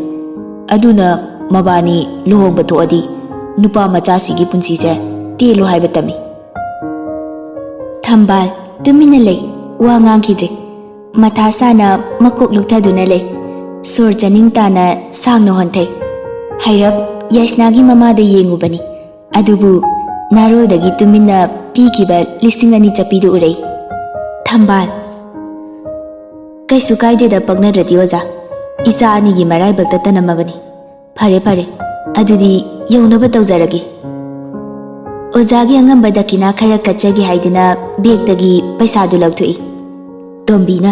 ꯑꯗꯨꯅ ꯃꯕꯥꯅꯤ ꯂꯨꯍꯣꯡꯕ ꯊꯣꯛꯑꯗꯤ ꯅꯨꯄꯥ ꯃꯆꯥꯁꯤꯒꯤ ꯄꯨꯟꯁꯤꯁꯦ ꯇꯦꯜꯂꯨ ꯍꯥꯏꯕ ꯇꯝꯃꯤ꯫" ꯊꯝꯕꯥꯜ ꯇꯨꯃꯤꯟꯅ ꯂꯩ, ꯋꯥ ꯉꯥꯡꯈꯤꯗ꯭ꯔꯦ꯫ ꯃꯊꯥ ꯁꯥꯅ ꯃꯀꯣꯛ ꯂꯨꯛꯊꯗꯨꯅ ꯂꯩ꯫ ꯁꯣꯔ ꯆꯥꯅꯤꯡ ꯇꯥꯅ ꯁꯥꯡꯅ ꯍꯣꯟꯊꯩ꯫ ꯍꯥꯏꯔꯞ ꯌꯥꯏꯁꯅꯥꯒꯤ ꯃꯃꯥꯗ ꯌꯦꯡꯉꯨꯕꯅꯤ, ꯑꯗꯨꯕꯨ ꯅꯥꯔꯣꯜꯗꯒꯤ ꯇꯨꯃꯤꯟꯅ ꯄꯤꯈꯤꯕ ꯂꯤꯁꯤꯡ ꯑꯅꯤ ꯆꯠꯄꯤꯗꯨ ꯎꯔꯛꯏ꯫ ꯊꯝꯕꯥꯜ, "ꯀꯩꯁꯨ ꯀꯥꯏꯗꯦꯗ, ꯄꯛꯅꯗ꯭ꯔꯗꯤ ꯑꯣꯖꯥ꯫ ꯏꯆꯥ ꯑꯅꯤꯒꯤ ꯃꯔꯥꯏꯕꯛꯇ ꯇꯅꯝꯃꯕꯅꯤ꯫ ꯐꯔꯦ ꯐꯔꯦ, ꯑꯗꯨꯗꯤ ꯌꯧꯅꯕ ꯇꯧꯖꯔꯒꯦ꯫" ꯑꯣꯖꯥꯒꯤ ꯑꯉꯝꯕ ꯗꯈꯤꯅꯥ ꯈꯔ ꯀꯠꯆꯒꯦ ꯍꯥꯏꯗꯨꯅ ꯕꯦꯒꯇꯒꯤ ꯄꯩꯁꯥꯗꯨ ꯂꯧꯊꯣꯛꯏ꯫ ꯇꯣꯝꯕꯤꯅ,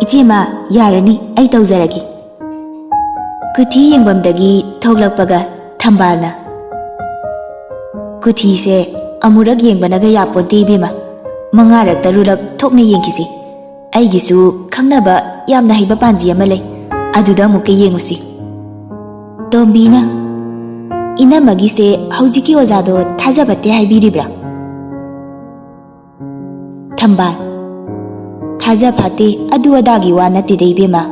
"ꯏꯆꯦꯃ, ꯌꯥꯔꯅꯤ, ꯑꯩ ꯇꯧꯖꯔꯒꯦ꯫" ꯀꯨꯊꯤ ꯌꯦꯡꯐꯝꯗꯒꯤ ꯊꯣꯛꯂꯛꯄꯒ ꯊꯝꯕꯥꯜꯅ, "ꯀꯨꯊꯤꯁꯦ ꯑꯃꯨꯔꯛ ꯌꯦꯡꯕꯅꯒ ꯌꯥꯄꯣꯟꯇꯦ ꯏꯕꯦꯝꯃ, ꯃꯉꯥꯔꯛ ꯇꯔꯨꯛꯂꯛ ꯊꯣꯛꯅ ꯌꯦꯡꯈꯤꯁꯤ꯫ ꯑꯩꯒꯤꯁꯨ ꯈꯪꯅꯕ ꯌꯥꯝꯅ ꯍꯩꯕ ꯄꯥꯟꯖꯤ ꯑꯃ ꯂꯩ, ꯑꯗꯨꯗ ꯑꯃꯨꯛꯀ ꯌꯦꯡꯉꯨꯁꯤ꯫" ꯇꯣꯝꯕꯤꯅ, "ꯏꯅꯝꯃꯒꯤꯁꯦ ꯍꯧꯖꯤꯛꯀꯤ ꯑꯣꯖꯥꯗꯣ ꯊꯥꯖ ꯐꯠꯇꯦ ꯍꯥꯏꯕꯤꯔꯤꯕ꯭ꯔꯥ?" ꯊꯝꯕꯥꯜ, "ꯊꯥꯖ ꯐꯠꯇꯦ ꯑꯗꯨ ꯑꯗꯥꯒꯤ ꯋꯥ ꯅꯠꯇꯦꯗ ꯏꯕꯦꯝꯃ,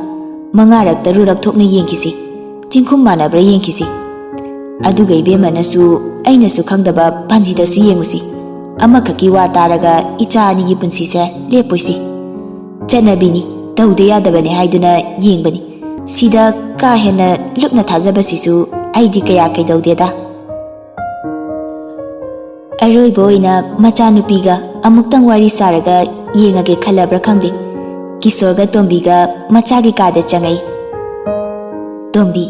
ꯃꯉꯥꯔꯛ ꯇꯔꯨꯛꯔꯛ ꯊꯣꯛꯅ ꯌꯦꯡꯈꯤꯁꯤ, ꯆꯤꯡꯈꯨꯝ ꯃꯥꯟꯅꯕ꯭ꯔꯥ ꯌꯦꯡꯈꯤꯁꯤ꯫ ꯑꯗꯨꯒ ꯏꯕꯦꯝꯃꯅꯁꯨ ꯑꯩꯅꯁꯨ ꯈꯪꯗꯕ ꯄꯥꯟꯖꯤꯗꯁꯨ ꯌꯦꯡꯉꯨꯁꯤ꯫ ꯑꯃꯈꯛꯀꯤ ꯋꯥ ꯇꯥꯔꯒ ꯏꯆꯥ ꯑꯅꯤꯒꯤ ꯄꯨꯟꯁꯤꯁꯦ ꯂꯦꯞꯄꯣꯏꯁꯤ꯫ ꯆꯠꯅꯕꯤꯅꯤ, ꯇꯧꯗ ꯌꯥꯗꯕꯅꯤ ꯍꯥꯏꯗꯨꯅ ꯌꯦꯡꯕꯅꯤ꯫ ꯁꯤꯗ ꯀꯥ ꯍꯦꯟꯅ ꯂꯨꯞꯅ ꯊꯥꯖꯕꯁꯤꯁꯨ ꯑꯩꯗꯤ ꯀꯌꯥ ꯀꯩꯗꯧꯗꯦꯗ꯫" ꯑꯔꯣꯏꯕ ꯑꯣꯏꯅ ꯃꯆꯥꯅꯨꯄꯤꯒ ꯑꯃꯨꯛꯇꯪ ꯋꯥꯔꯤ ꯁꯥꯔꯒ ꯌꯦꯡꯉꯒꯦ ꯈꯜꯂꯕ꯭ꯔꯥ ꯈꯪꯗꯦ, ꯀꯤꯁꯣꯔꯒ ꯇꯣꯝꯕꯤꯒ ꯃꯆꯥꯒꯤ ꯀꯥꯗ ꯆꯪꯉꯛꯏ꯫ ꯇꯣꯝꯕꯤ,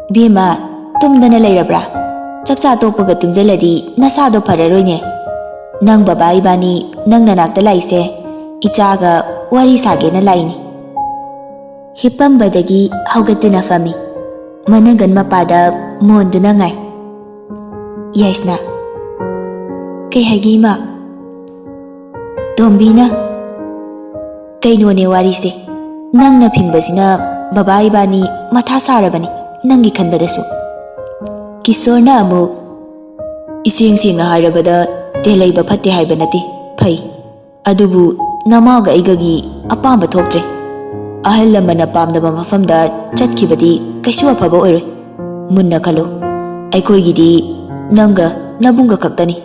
"ꯏꯕꯦꯝꯃ, ꯇꯨꯝꯗꯅ ꯂꯩꯔꯕ꯭ꯔꯥ? ꯆꯥꯛꯆꯥ ꯇꯣꯛꯄꯒ ꯇꯨꯝꯖꯜꯂꯗꯤ ꯅꯁꯥꯗꯣ ꯐꯔꯔꯣꯏꯅꯦ꯫ ꯅꯪ ꯕꯕꯥ ꯏꯕꯥꯅꯤ ꯅꯪ ꯅꯅꯥꯛꯇ ꯂꯥꯛꯏꯁꯦ ꯏꯆꯥꯒ ꯋꯥꯔꯤ ꯁꯥꯒꯦꯅ ꯂꯥꯛꯏꯅꯤ꯫ ꯍꯤꯞꯄꯝꯕꯗꯒꯤ ꯍꯧꯒꯠꯇꯨꯅ ꯐꯝꯃꯤ꯫ ꯃꯅꯪꯒꯟ ꯃꯄꯥꯗ ꯃꯣꯟꯗꯨꯅ ꯉꯥꯏ꯫ ꯌꯥꯏꯁꯅꯥ, "ꯀꯩ ꯍꯥꯏꯒꯦ ꯏꯃꯥ?" ꯇꯣꯝꯕꯤꯅ, "ꯀꯩꯅꯣꯅꯦ ꯋꯥꯔꯤꯁꯦ? ꯅꯪꯅ ꯐꯤꯡꯕꯁꯤꯅ ꯕꯕꯥ ꯏꯕꯥꯅꯤ ꯃꯊꯥ ꯁꯥꯔꯕꯅꯤ ꯅꯪꯒꯤ ꯈꯟꯕꯗꯁꯨ꯫" ꯀꯤꯁꯣꯔꯅ ꯑꯃꯨꯛ, "ꯏꯁꯦꯡ ꯁꯦꯡꯅ ꯍꯥꯏꯔꯕꯗ ꯇꯦꯜꯍꯩꯕ ꯐꯠꯇꯦ ꯍꯥꯏꯕ ꯅꯠꯇꯦ, ꯐꯩ꯫ ꯑꯗꯨꯕꯨ ꯅꯃꯥꯒ ꯑꯩꯒꯒꯤ ꯑꯄꯥꯝꯕ ꯊꯣꯛꯇ꯭ꯔꯦ꯫ ꯑꯍꯜ ꯂꯃꯟꯅ ꯄꯥꯝꯗꯕ ꯃꯐꯝꯗ ꯆꯠꯈꯤꯕꯗꯤ ꯀꯩꯁꯨ ꯑꯐꯕ ꯑꯣꯏꯔꯣꯏ꯫ ꯃꯨꯟꯅ ꯈꯜꯂꯨ꯫ ꯑꯩꯈꯣꯏꯒꯤꯗꯤ ꯅꯪꯒ ꯅꯕꯨꯡꯒ ꯈꯛꯇꯅꯤ꯫"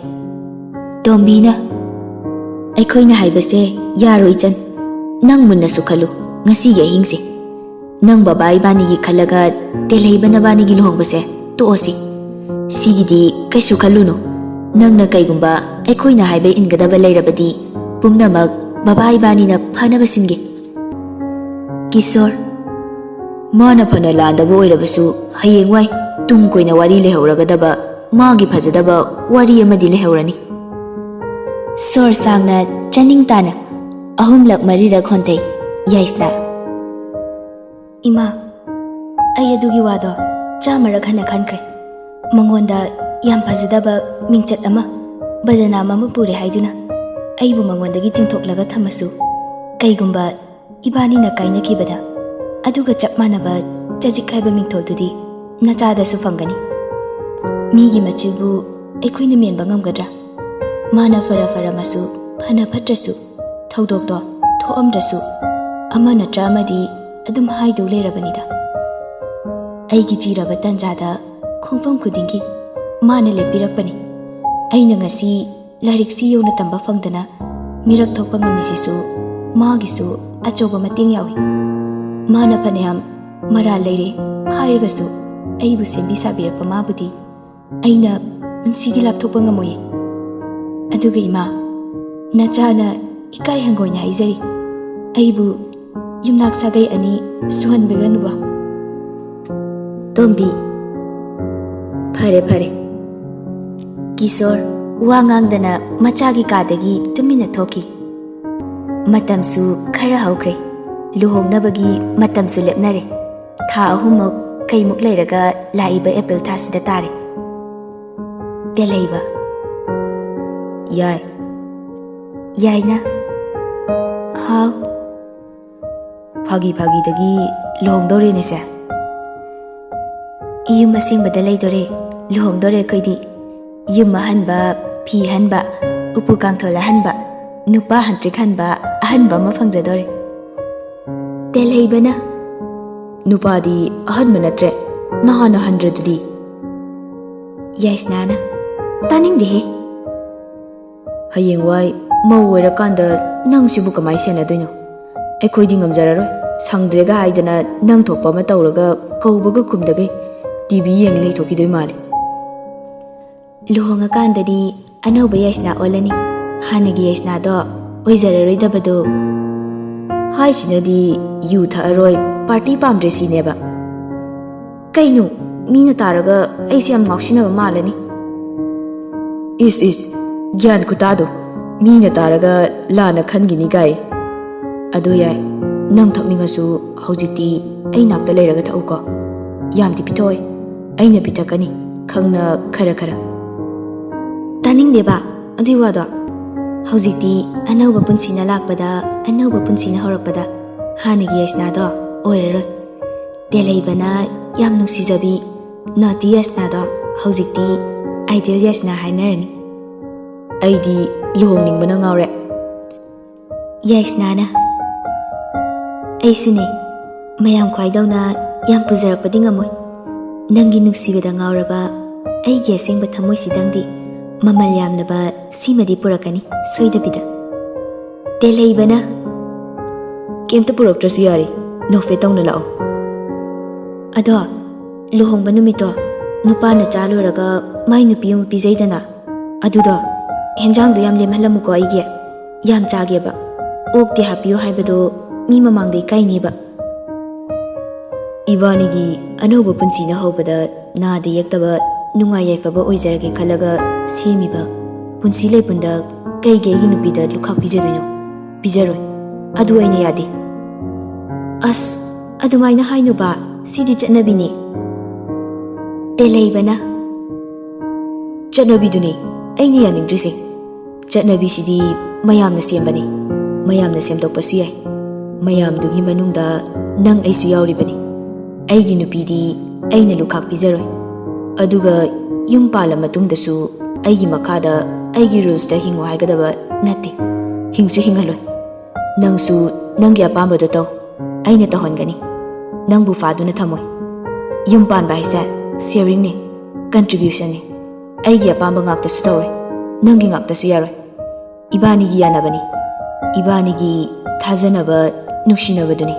ꯇꯣꯝꯕꯤꯅ, "ꯑꯩꯈꯣꯏꯅ ꯍꯥꯏꯕꯁꯦ ꯌꯥꯔꯣꯏ ꯏꯆꯟ꯫ ꯅꯪ ꯃꯨꯟꯅꯁꯨ ꯈꯜꯂꯨ ꯉꯁꯤꯒꯤ ꯑꯍꯤꯡꯁꯦ꯫ ꯅꯪ ꯕꯕꯥ ꯏꯕꯥꯅꯤꯒꯤ ꯈꯜꯂꯒ ꯇꯦꯜꯍꯩꯕ ꯅꯕꯥꯅꯤꯒꯤ ꯂꯨꯍꯣꯡꯕꯁꯦ ꯇꯣꯛꯑꯁꯤ꯫ ꯁꯤꯒꯤꯗꯤ ꯀꯩꯁꯨ ꯈꯜꯂꯨꯅꯨ꯫ ꯅꯪꯅ ꯀꯩꯒꯨꯝꯕ ꯑꯩꯈꯣꯏꯅ ꯍꯥꯏꯕ ꯏꯟꯒꯗꯕ ꯂꯩꯔꯕꯗꯤ ꯄꯨꯝꯅꯃꯛ ꯕꯕꯥ ꯏꯕꯥꯅꯤꯅ ꯐꯅꯕ ꯁꯤꯟꯒꯦ꯫" ꯀꯤꯁꯣꯔ, "ꯃꯥꯅ ꯐꯅ ꯂꯥꯟꯗꯕ ꯑꯣꯏꯔꯕꯁꯨ ꯍꯌꯦꯡꯋꯥꯏ ꯇꯨꯡ ꯀꯣꯏꯅ ꯋꯥꯔꯤ ꯂꯩꯍꯧꯔꯒꯗꯕ ꯃꯥꯒꯤ ꯐꯖꯗꯕ ꯋꯥꯔꯤ ꯑꯃꯗꯤ ꯂꯩꯍꯧꯔꯅꯤ꯫" ꯁꯣꯔ ꯁꯥꯡꯅ ꯆꯥꯅꯤꯡ ꯇꯥꯅ ꯑꯍꯨꯝꯂꯛ ꯃꯔꯤꯔꯛ ꯍꯣꯟꯊꯩ ꯌꯥꯏꯁꯅꯥ꯫ "ꯏꯃꯥ, ꯑꯩ ꯑꯗꯨꯒꯤ ꯋꯥꯗꯣ ꯆꯥꯝꯃꯔꯛ ꯍꯟꯅ ꯈꯟꯈ꯭ꯔꯦ꯫ ꯃꯉꯣꯟꯗ ꯌꯥꯝ ꯐꯖꯗꯕ ꯃꯤꯡꯆꯠ ꯑꯃ, ꯕꯗꯅꯥꯝ ꯑꯃ ꯄꯨꯔꯦ ꯍꯥꯏꯗꯨꯅ ꯑꯩꯕꯨ ꯃꯉꯣꯟꯗꯒꯤ ꯆꯤꯡꯊꯣꯛꯂꯒ ꯊꯝꯃꯁꯨ, ꯀꯩꯒꯨꯝꯕ ꯏꯕꯥꯅꯤꯅ ꯀꯥꯏꯅꯈꯤꯕꯗ ꯑꯗꯨꯒ ꯆꯞ ꯃꯥꯟꯅꯕ ꯆꯖꯤꯛ ꯍꯥꯏꯕ ꯃꯤꯡꯊꯣꯜꯗꯨꯗꯤ ꯅꯆꯥꯗꯁꯨ ꯐꯪꯒꯅꯤ꯫ ꯃꯤꯒꯤ ꯃꯆꯤꯕꯨ ꯑꯩꯈꯣꯏꯅ ꯃꯦꯟꯕ ꯉꯝꯒꯗ꯭ꯔꯥ? ꯃꯥꯅ ꯐꯔ ꯐꯔꯝꯃꯁꯨ, ꯐꯅ ꯐꯠꯇ꯭ꯔꯁꯨ, ꯊꯧꯗꯣꯛꯇꯣ ꯊꯣꯛꯑꯝꯗ꯭ꯔꯁꯨ, ꯑꯃ ꯅꯠꯇ꯭ꯔ ꯑꯃꯗꯤ ꯑꯗꯨꯝ ꯍꯥꯏꯗꯧ ꯂꯩꯔꯕꯅꯤꯗ꯫ ꯑꯩꯒꯤ ꯆꯤꯔꯕ ꯇꯟꯖꯥꯗ ꯈꯣꯡꯐꯝ ꯈꯨꯗꯤꯡꯒꯤ ꯃꯥꯅ ꯂꯦꯞꯄꯤꯔꯛꯄꯅꯤ꯫ ꯑꯩꯅ ꯉꯁꯤ ꯂꯥꯏꯔꯤꯛꯁꯤ ꯌꯧꯅ ꯇꯝꯕ ꯐꯪꯗꯅ ꯃꯤꯔꯛ ꯊꯣꯛꯄ ꯉꯝꯃꯤꯁꯤꯁꯨ ꯃꯥꯒꯤꯁꯨ ꯑꯆꯧꯕ ꯃꯇꯦꯡ ꯌꯥꯎꯏ꯫ ꯃꯥꯅ ꯐꯅꯌꯥꯝ ꯃꯔꯥꯜ ꯂꯩꯔꯦ ꯍꯥꯏꯔꯒꯁꯨ ꯑꯩꯕꯨ ꯁꯦꯝꯕꯤ ꯁꯥꯕꯤꯔꯛꯄ ꯃꯥꯕꯨꯗꯤ ꯑꯩꯅ ꯄꯨꯟꯁꯤꯒꯤ ꯂꯥꯞꯊꯣꯛꯄ ꯉꯝꯃꯣꯏꯌꯦ꯫ ꯑꯗꯨꯒ ꯏꯃꯥ, ꯅꯆꯥꯅ ꯏꯀꯥꯏ ꯍꯪꯒꯣꯏꯅ ꯍꯥꯏꯖꯔꯤ, ꯑꯩꯕꯨ ꯌꯨꯝꯅꯥꯛ ꯁꯥꯒꯩ ꯑꯅꯤ ꯁꯨꯍꯟꯕꯤꯒꯅꯨꯕ꯫" ꯇꯣꯝꯕꯤ, "ꯐꯔꯦ, ꯐꯔꯦ, ꯀꯤꯁꯣꯔ ꯋꯥ ꯉꯥꯡꯗꯅ ꯃꯆꯥꯒꯤ ꯀꯥꯗꯒꯤ ꯇꯨꯃꯤꯟꯅ ꯊꯣꯛꯈꯤ꯫ ꯃꯇꯝꯁꯨ ꯈꯔ ꯍꯧꯈ꯭ꯔꯦ꯫ ꯂꯨꯍꯣꯡꯅꯕꯒꯤ ꯃꯇꯝꯁꯨ ꯂꯦꯞꯅꯔꯦ꯫ ꯊꯥ ꯑꯍꯨꯝꯃꯨꯛ ꯀꯩꯃꯨꯛ ꯂꯩꯔꯒ ꯂꯥꯛꯏꯕ ꯑꯦꯄ꯭ꯔꯤꯜ ꯊꯥꯁꯤꯗ ꯇꯥꯔꯦ꯫ ꯇꯦꯜꯍꯩꯕ꯫ ꯌꯥꯏ꯫ ꯌꯥꯏꯅ꯫ ꯍꯥꯎ꯫ ꯐꯥꯒꯤ ꯐꯥꯒꯤꯗꯒꯤ ꯂꯨꯍꯣꯡꯗꯧꯔꯦꯅꯦꯁꯦ꯫ ꯌꯨꯝ ꯑꯁꯦꯡꯕꯗ ꯂꯩꯗꯣꯔꯦ꯫ ꯂꯨꯍꯣꯡꯗꯣꯔꯦ ꯑꯩꯈꯣꯏꯗꯤ꯫ ꯌꯨꯝ ꯑꯍꯟꯕ, ꯐꯤ ꯍꯟꯕ, ꯎꯄꯨ ꯀꯥꯡꯊꯣꯜ ꯑꯍꯟꯕ, ꯅꯨꯄꯥ ꯍꯟꯇ꯭ꯔꯤꯛ ꯍꯟꯕ ꯑꯍꯟꯕ ꯑꯃ ꯐꯪꯖꯗꯣꯔꯦ꯫ ꯇꯦꯜꯍꯩꯕꯅ꯫ ꯅꯨꯄꯥꯗꯤ ꯑꯍꯟꯕ ꯅꯠꯇ꯭ꯔꯦ, ꯅꯍꯥꯟꯅ ꯍꯟꯗ꯭ꯔꯗꯨꯗꯤ꯫ ꯌꯥꯏꯁꯅꯥꯅ꯫ ꯇꯥꯅꯤꯡꯗꯦꯍꯦ꯫ ꯍꯌꯦꯡꯋꯥꯏ ꯃꯧ ꯑꯣꯏꯔꯀꯥꯟꯗ ꯅꯪꯁꯤꯕꯨ ꯀꯃꯥꯏ ꯁꯦꯟꯅꯗꯣꯏꯅꯣ? ꯑꯩꯈꯣꯏꯗꯤ ꯉꯝꯖꯔꯔꯣꯏ꯫ ꯁꯪꯗ꯭ꯔꯦꯒ ꯍꯥꯏꯗꯅ ꯅꯪ ꯊꯣꯛꯄ ꯑꯃ ꯇꯧꯔꯒ ꯀꯧꯕꯒ ꯈꯨꯝꯗꯒꯩ ꯇꯤ ꯚꯤ ꯌꯦꯡ ꯂꯩꯊꯣꯛꯈꯤꯗꯣꯏ ꯃꯥꯜꯂꯦ꯫ ꯂꯨꯍꯣꯡꯉꯀꯥꯟꯗꯗꯤ ꯑꯅꯧꯕ ꯌꯥꯏꯁꯅꯥ ꯑꯣꯜꯂꯅꯤ꯫ ꯍꯥꯟꯅꯒꯤ ꯌꯥꯏꯁꯅꯥꯗꯣ ꯑꯣꯏꯖꯔꯔꯣꯏꯗꯕꯗꯣ꯫ ꯍꯥꯏꯁꯤꯅꯗꯤ ꯌꯨ ꯊꯛꯑꯔꯣꯏ, ꯄꯥꯔꯇꯤ ꯄꯥꯝꯗ꯭ꯔꯦ ꯁꯤꯅꯦꯕ꯫ ꯀꯩꯅꯣ, ꯃꯤꯅ ꯇꯥꯔꯒ ꯑꯩꯁꯦ ꯌꯥꯝ ꯉꯥꯎꯁꯤꯟꯅꯕ ꯃꯥꯜꯂꯅꯤ꯫ ꯏꯁ ꯏꯁ, ꯒ꯭ꯌꯥꯟ ꯈꯨꯇꯥꯗꯣ, ꯃꯤꯅ ꯇꯥꯔꯒ ꯂꯥꯟꯅ ꯈꯟꯈꯤꯅꯤ ꯒꯥꯏ꯫ ꯑꯗꯨ ꯌꯥꯏ, ꯅꯪ ꯊꯛꯅꯤꯡꯉꯁꯨ ꯍꯧꯖꯤꯛꯇꯤ ꯑꯩ ꯅꯥꯛꯇ ꯂꯩꯔꯒ ꯊꯛꯎꯀꯣ꯫ ꯌꯥꯝꯗꯤ ꯄꯤꯊꯛꯑꯣꯏ, ꯑꯩꯅ ꯄꯤꯊꯛꯀꯅꯤ, ꯈꯪꯅ ꯈꯔ ꯈꯔ꯫ ꯇꯥꯅꯤꯡꯗꯦꯕ ꯑꯗꯨꯏ ꯋꯥꯗꯣ꯫ ꯍꯧꯖꯤꯛꯇꯤ ꯑꯅꯧꯕ ꯄꯨꯟꯁꯤꯅ ꯂꯥꯛꯄꯗ, ꯑꯅꯧꯕ ꯄꯨꯟꯁꯤꯅ ꯍꯧꯔꯛꯄꯗ ꯍꯥꯟꯅꯒꯤ ꯌꯥꯏꯁꯅꯥꯗꯣ ꯑꯣꯏꯔꯔꯣꯏ꯫ ꯇꯦꯜꯍꯩꯕꯅ ꯌꯥꯝ ꯅꯨꯡꯁꯤꯖꯕꯤ ꯅꯣꯇꯤ ꯌꯥꯏꯁꯅꯥꯗꯣ ꯍꯧꯖꯤꯛꯇꯤ ꯑꯥꯏꯗꯤꯌꯦꯜ ꯌꯥꯏꯁꯅꯥ ꯍꯥꯏꯅꯔꯅꯤ꯫ ꯑꯩꯗꯤ ꯂꯨꯍꯣꯡꯅꯤꯡꯕꯅ ꯉꯥꯎꯔꯦ꯫ ꯌꯥꯏꯁꯅꯥꯅ꯫ ꯑꯩꯁꯨꯅꯦ, ꯃꯌꯥꯝ ꯈ꯭ꯋꯥꯏꯗꯧꯅ ꯌꯥꯝ ꯄꯨꯖꯔꯛꯄꯗꯤ ꯉꯝꯃꯣꯏ꯫ ꯅꯪꯒꯤ ꯅꯨꯡꯁꯤꯕꯗ ꯉꯥꯎꯔꯕ ꯑꯩꯒꯤ ꯑꯁꯦꯡꯕ ꯊꯃꯣꯏꯁꯤꯗꯪꯗꯤ ꯃꯃꯜ ꯌꯥꯝꯂꯕ ꯁꯤꯃꯗꯤ ꯄꯨꯔꯛꯀꯅꯤ ꯁꯣꯏꯗꯕꯤꯗ꯫ ꯇꯦꯜꯍꯩꯕꯅ꯫ ꯀꯩꯝꯇ ꯄꯨꯔꯛꯇ꯭ꯔꯁꯨ ꯌꯥꯔꯦ, ꯅꯣꯛꯐꯦꯠ ꯇꯧꯅ ꯂꯥꯛꯑꯣ꯫ ꯑꯗꯣ ꯂꯨꯍꯣꯡꯕ ꯅꯨꯃꯤꯠꯇꯣ ꯅꯨꯄꯥꯅ ꯆꯥ ꯂꯣꯏꯔꯒ ꯃꯥꯏ ꯅꯨꯄꯤ ꯑꯃꯨꯛ ꯄꯤꯖꯩꯗꯅ, ꯑꯗꯨꯗꯣ ꯍꯦꯟꯖꯥꯡꯗꯣ ꯌꯥꯝ ꯂꯦꯝꯍꯜꯂꯝꯃꯨꯀꯣ ꯑꯩꯒꯤ꯫ ꯌꯥꯝ ꯆꯥꯒꯦꯕ꯫ ꯑꯣꯛꯇꯤ ꯍꯥꯞꯄꯤꯌꯨ ꯍꯥꯏꯕꯗꯣ ꯃꯤ ꯃꯃꯥꯡꯗ ꯏꯀꯥꯏꯅꯦꯕ꯫ ꯏꯕꯥꯅꯤꯒꯤ ꯑꯅꯧꯕ ꯄꯨꯟꯁꯤꯅ ꯍꯧꯕꯗ ꯅꯥꯗ ꯌꯦꯛꯇꯕ ꯅꯨꯡꯉꯥꯏ ꯌꯥꯏꯐꯕ ꯑꯣꯏꯖꯔꯒꯦ ꯈꯜꯂꯒ ꯁꯦꯝꯃꯤꯕ ꯄꯨꯟꯁꯤ ꯂꯩꯄꯨꯟꯗ ꯀꯩꯒꯤ ꯑꯩꯒꯤ ꯅꯨꯄꯤꯗ ꯂꯨꯈꯥꯛ ꯄꯤꯖꯗꯣꯏꯅꯣ? ꯄꯤꯖꯔꯣꯏ꯫ ꯑꯗꯨ ꯑꯩꯅ ꯌꯥꯗꯦ꯫ ꯑꯁ, ꯑꯗꯨꯃꯥꯏꯅ ꯍꯥꯏꯅꯨꯕ, ꯁꯤꯗꯤ ꯆꯠꯅꯕꯤꯅꯤ꯫ ꯇꯦꯂꯩꯕꯅ, ꯆꯠꯅꯕꯤꯗꯨꯅꯤ ꯑꯩꯅ ꯌꯥꯅꯤꯡꯗ꯭ꯔꯤꯁꯦ꯫ ꯆꯠꯅꯕꯤꯁꯤꯗꯤ ꯃꯌꯥꯝꯅ ꯁꯦꯝꯕꯅꯤ, ꯃꯌꯥꯝꯅ ꯁꯦꯝꯗꯣꯛꯄꯁꯨ ꯌꯥꯏ꯫ ꯃꯌꯥꯝꯗꯨꯒꯤ ꯃꯅꯨꯡꯗ ꯅꯪ ꯑꯩꯁꯨ ꯌꯥꯎꯔꯤꯕꯅꯤ꯫ ꯑꯩꯒꯤ ꯅꯨꯄꯤꯗꯤ ꯑꯩꯅ ꯂꯨꯈꯥꯛ ꯄꯤꯖꯔꯣꯏ꯫ ꯑꯗꯨꯒ ꯌꯨꯝ ꯄꯥꯜꯂ ꯃꯇꯨꯡꯗꯁꯨ ꯑꯩꯒꯤ ꯃꯈꯥꯗ ꯑꯩꯒꯤ ꯔꯨꯜꯁꯇ ꯍꯤꯡꯉꯨ ꯍꯥꯏꯒꯗꯕ ꯅꯠꯇꯦ꯫ ꯍꯤꯡꯁꯨ ꯍꯤꯡꯍꯜꯂꯣꯏ꯫ ꯅꯪꯁꯨ ꯅꯪꯒꯤ ꯑꯄꯥꯝꯕꯗꯣ ꯇꯧ꯫ ꯑꯩꯅ ꯇꯧꯍꯟꯒꯅꯤ꯫ ꯅꯪꯕꯨ ꯐꯥꯗꯨꯅ ꯊꯝꯃꯣꯏ꯫ ꯌꯨꯝ ꯄꯥꯟꯕ ꯍꯥꯏꯁꯦ ꯁꯤꯌꯔꯤꯡꯅꯤ, ꯀꯟꯇ꯭ꯔꯤꯕ꯭ꯌꯨꯁꯟꯅꯤ꯫ ꯑꯩꯒꯤ ꯑꯄꯥꯝꯕ ꯉꯥꯛꯇꯁꯨ ꯇꯧꯔꯣꯏ, ꯅꯪꯒꯤ ꯉꯥꯛꯇꯁꯨ ꯌꯥꯔꯣꯏ꯫ ꯏꯕꯥꯅꯤꯒꯤ ꯌꯥꯅꯕꯅꯤ, ꯏꯕꯥꯅꯤꯒꯤ ꯊꯥꯖꯅꯕ, ꯅꯨꯡꯁꯤꯅꯕꯗꯨꯅꯤ꯫